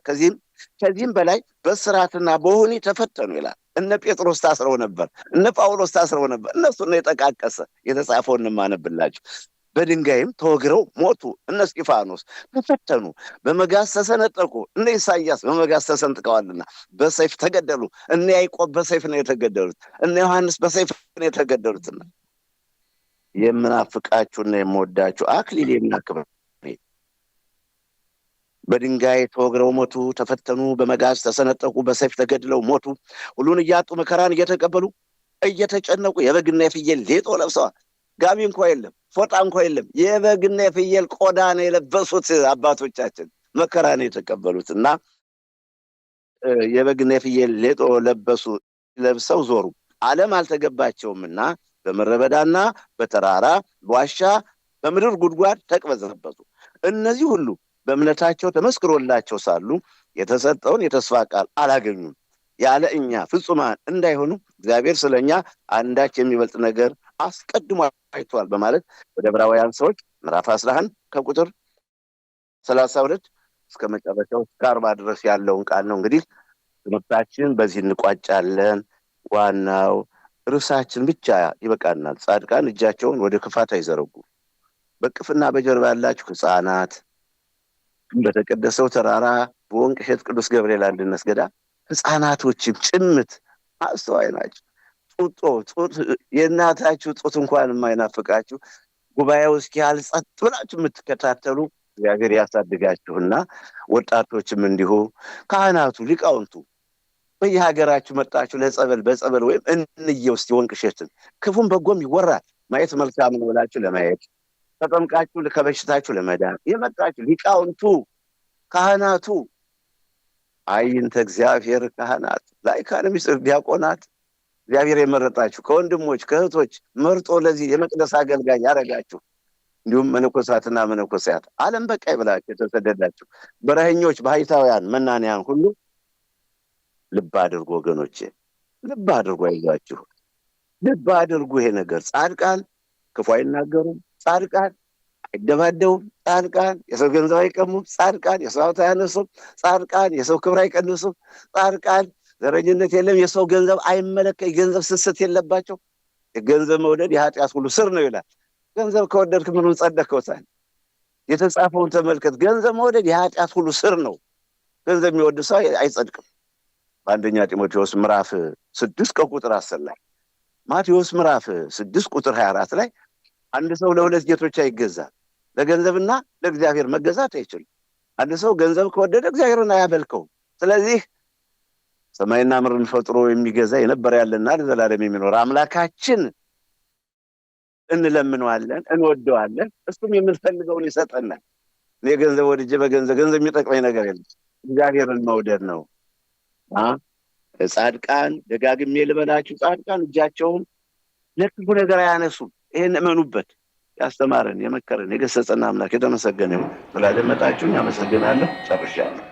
ከዚህም በላይ በስራትና በወህኒ ተፈተኑ ይላል። እነ ጴጥሮስ ታስረው ነበር፣ እነ ጳውሎስ ታስረው ነበር። እነሱ ነው የጠቃቀሰ የተጻፈውን ማነብላችሁ። በድንጋይም ተወግረው ሞቱ እነ እስጢፋኖስ፣ ተፈተኑ፣ በመጋዝ ተሰነጠቁ እነ ኢሳይያስ በመጋዝ ተሰንጥቀዋልና በሰይፍ ተገደሉ። እነ ያዕቆብ በሰይፍ ነው የተገደሉት፣ እነ ዮሐንስ በሰይፍ ነው የተገደሉትና የምናፍቃችሁና የምወዳችሁ አክሊሌና ክብሬ በድንጋይ ተወግረው ሞቱ፣ ተፈተኑ፣ በመጋዝ ተሰነጠቁ፣ በሰይፍ ተገድለው ሞቱ። ሁሉን እያጡ መከራን እየተቀበሉ እየተጨነቁ የበግና የፍየል ሌጦ ለብሰዋል። ጋቢ እንኳ የለም፣ ፎጣ እንኳ የለም። የበግና የፍየል ቆዳ ነው የለበሱት አባቶቻችን፣ መከራ ነው የተቀበሉት እና የበግና የፍየል ሌጦ ለበሱ፣ ለብሰው ዞሩ። ዓለም አልተገባቸውምና በምድረ በዳና በተራራ በዋሻ በምድር ጉድጓድ ተቅበዘበዙ። እነዚህ ሁሉ በእምነታቸው ተመስክሮላቸው ሳሉ የተሰጠውን የተስፋ ቃል አላገኙም። ያለ እኛ ፍጹማን እንዳይሆኑ እግዚአብሔር ስለኛ አንዳች የሚበልጥ ነገር አስቀድሞ አይቷል በማለት ወደ ዕብራውያን ሰዎች ምዕራፍ 11 ከቁጥር 32 እስከ መጨረሻው እስከ 40 ድረስ ያለውን ቃል ነው። እንግዲህ ትምህርታችን በዚህ እንቋጫለን። ዋናው ርዕሳችን ብቻ ይበቃናል። ጻድቃን እጃቸውን ወደ ክፋት አይዘረጉም። በቅፍና በጀርባ ያላችሁ ህፃናት በተቀደሰው ተራራ በወንቅ እሸት ቅዱስ ገብርኤል አንድነት ገዳም ህፃናቶችም ጭምት አስተዋይ ናቸው። ጡጦ ጡት የእናታችሁ ጡት እንኳን የማይናፍቃችሁ ጉባኤው እስኪያል ጸጥ ብላችሁ የምትከታተሉ እግዚአብሔር ያሳድጋችሁና፣ ወጣቶችም እንዲሁ ካህናቱ፣ ሊቃውንቱ በየሀገራችሁ መጣችሁ ለጸበል በጸበል ወይም እንየው እስቲ ወንቅ እሸትን፣ ክፉም በጎም ይወራል፣ ማየት መልካም ነው ብላችሁ ለማየት፣ ተጠምቃችሁ ከበሽታችሁ ለመዳን የመጣችሁ ሊቃውንቱ፣ ካህናቱ፣ አይንተ እግዚአብሔር ካህናት፣ ላይካነ ምስጢር ዲያቆናት፣ እግዚአብሔር የመረጣችሁ፣ ከወንድሞች ከእህቶች መርጦ ለዚህ የመቅደስ አገልጋይ ያደረጋችሁ፣ እንዲሁም መነኮሳትና መነኮሳያት፣ ዓለም በቃኝ ብላችሁ የተሰደዳችሁ በረኸኞች፣ ባህታውያን፣ መናንያን ሁሉ ልብ አድርጉ ወገኖቼ፣ ልብ አድርጉ፣ አይዟችሁ፣ ልብ አድርጉ። ይሄ ነገር ጻድቃን ክፉ አይናገሩም፣ ጻድቃን አይደባደቡም፣ ጻድቃን የሰው ገንዘብ አይቀሙም፣ ጻድቃን የሰው ሀብት አያነሱም፣ ጻድቃን የሰው ክብር አይቀንሱም፣ ጻድቃን ዘረኝነት የለም፣ የሰው ገንዘብ አይመለከ የገንዘብ ስስት የለባቸው። የገንዘብ መውደድ የኃጢአት ሁሉ ስር ነው ይላል። ገንዘብ ከወደድክ ምኑን ጸደቅከው? የተጻፈውን ተመልከት። ገንዘብ መውደድ የኃጢአት ሁሉ ስር ነው። ገንዘብ የሚወድ ሰው አይጸድቅም። በአንደኛ ጢሞቴዎስ ምዕራፍ 6 ከቁጥር 10 ላይ፣ ማቴዎስ ምዕራፍ 6 ቁጥር 24 ላይ አንድ ሰው ለሁለት ጌቶች አይገዛም፣ ለገንዘብና ለእግዚአብሔር መገዛት አይችልም። አንድ ሰው ገንዘብ ከወደደ እግዚአብሔርን አያመልከውም። ስለዚህ ሰማይና ምድርን ፈጥሮ የሚገዛ፣ የነበረ፣ ያለና ለዘላለም የሚኖር አምላካችን እንለምነዋለን፣ እንወደዋለን። እሱም የምንፈልገውን ይሰጠናል። እኔ ገንዘብ ወድጄ በገንዘብ ገንዘብ የሚጠቅመኝ ነገር የለም። እግዚአብሔርን መውደድ ነው። ጻድቃን፣ ደጋግሜ ልበላችሁ፣ ጻድቃን እጃቸውን ለክፉ ነገር አያነሱም። ይሄን እመኑበት። ያስተማረን፣ የመከረን፣ የገሰጸን አምላክ የተመሰገነ ይሁን። ስላደመጣችሁኝ አመሰግናለሁ። ጨርሻለሁ።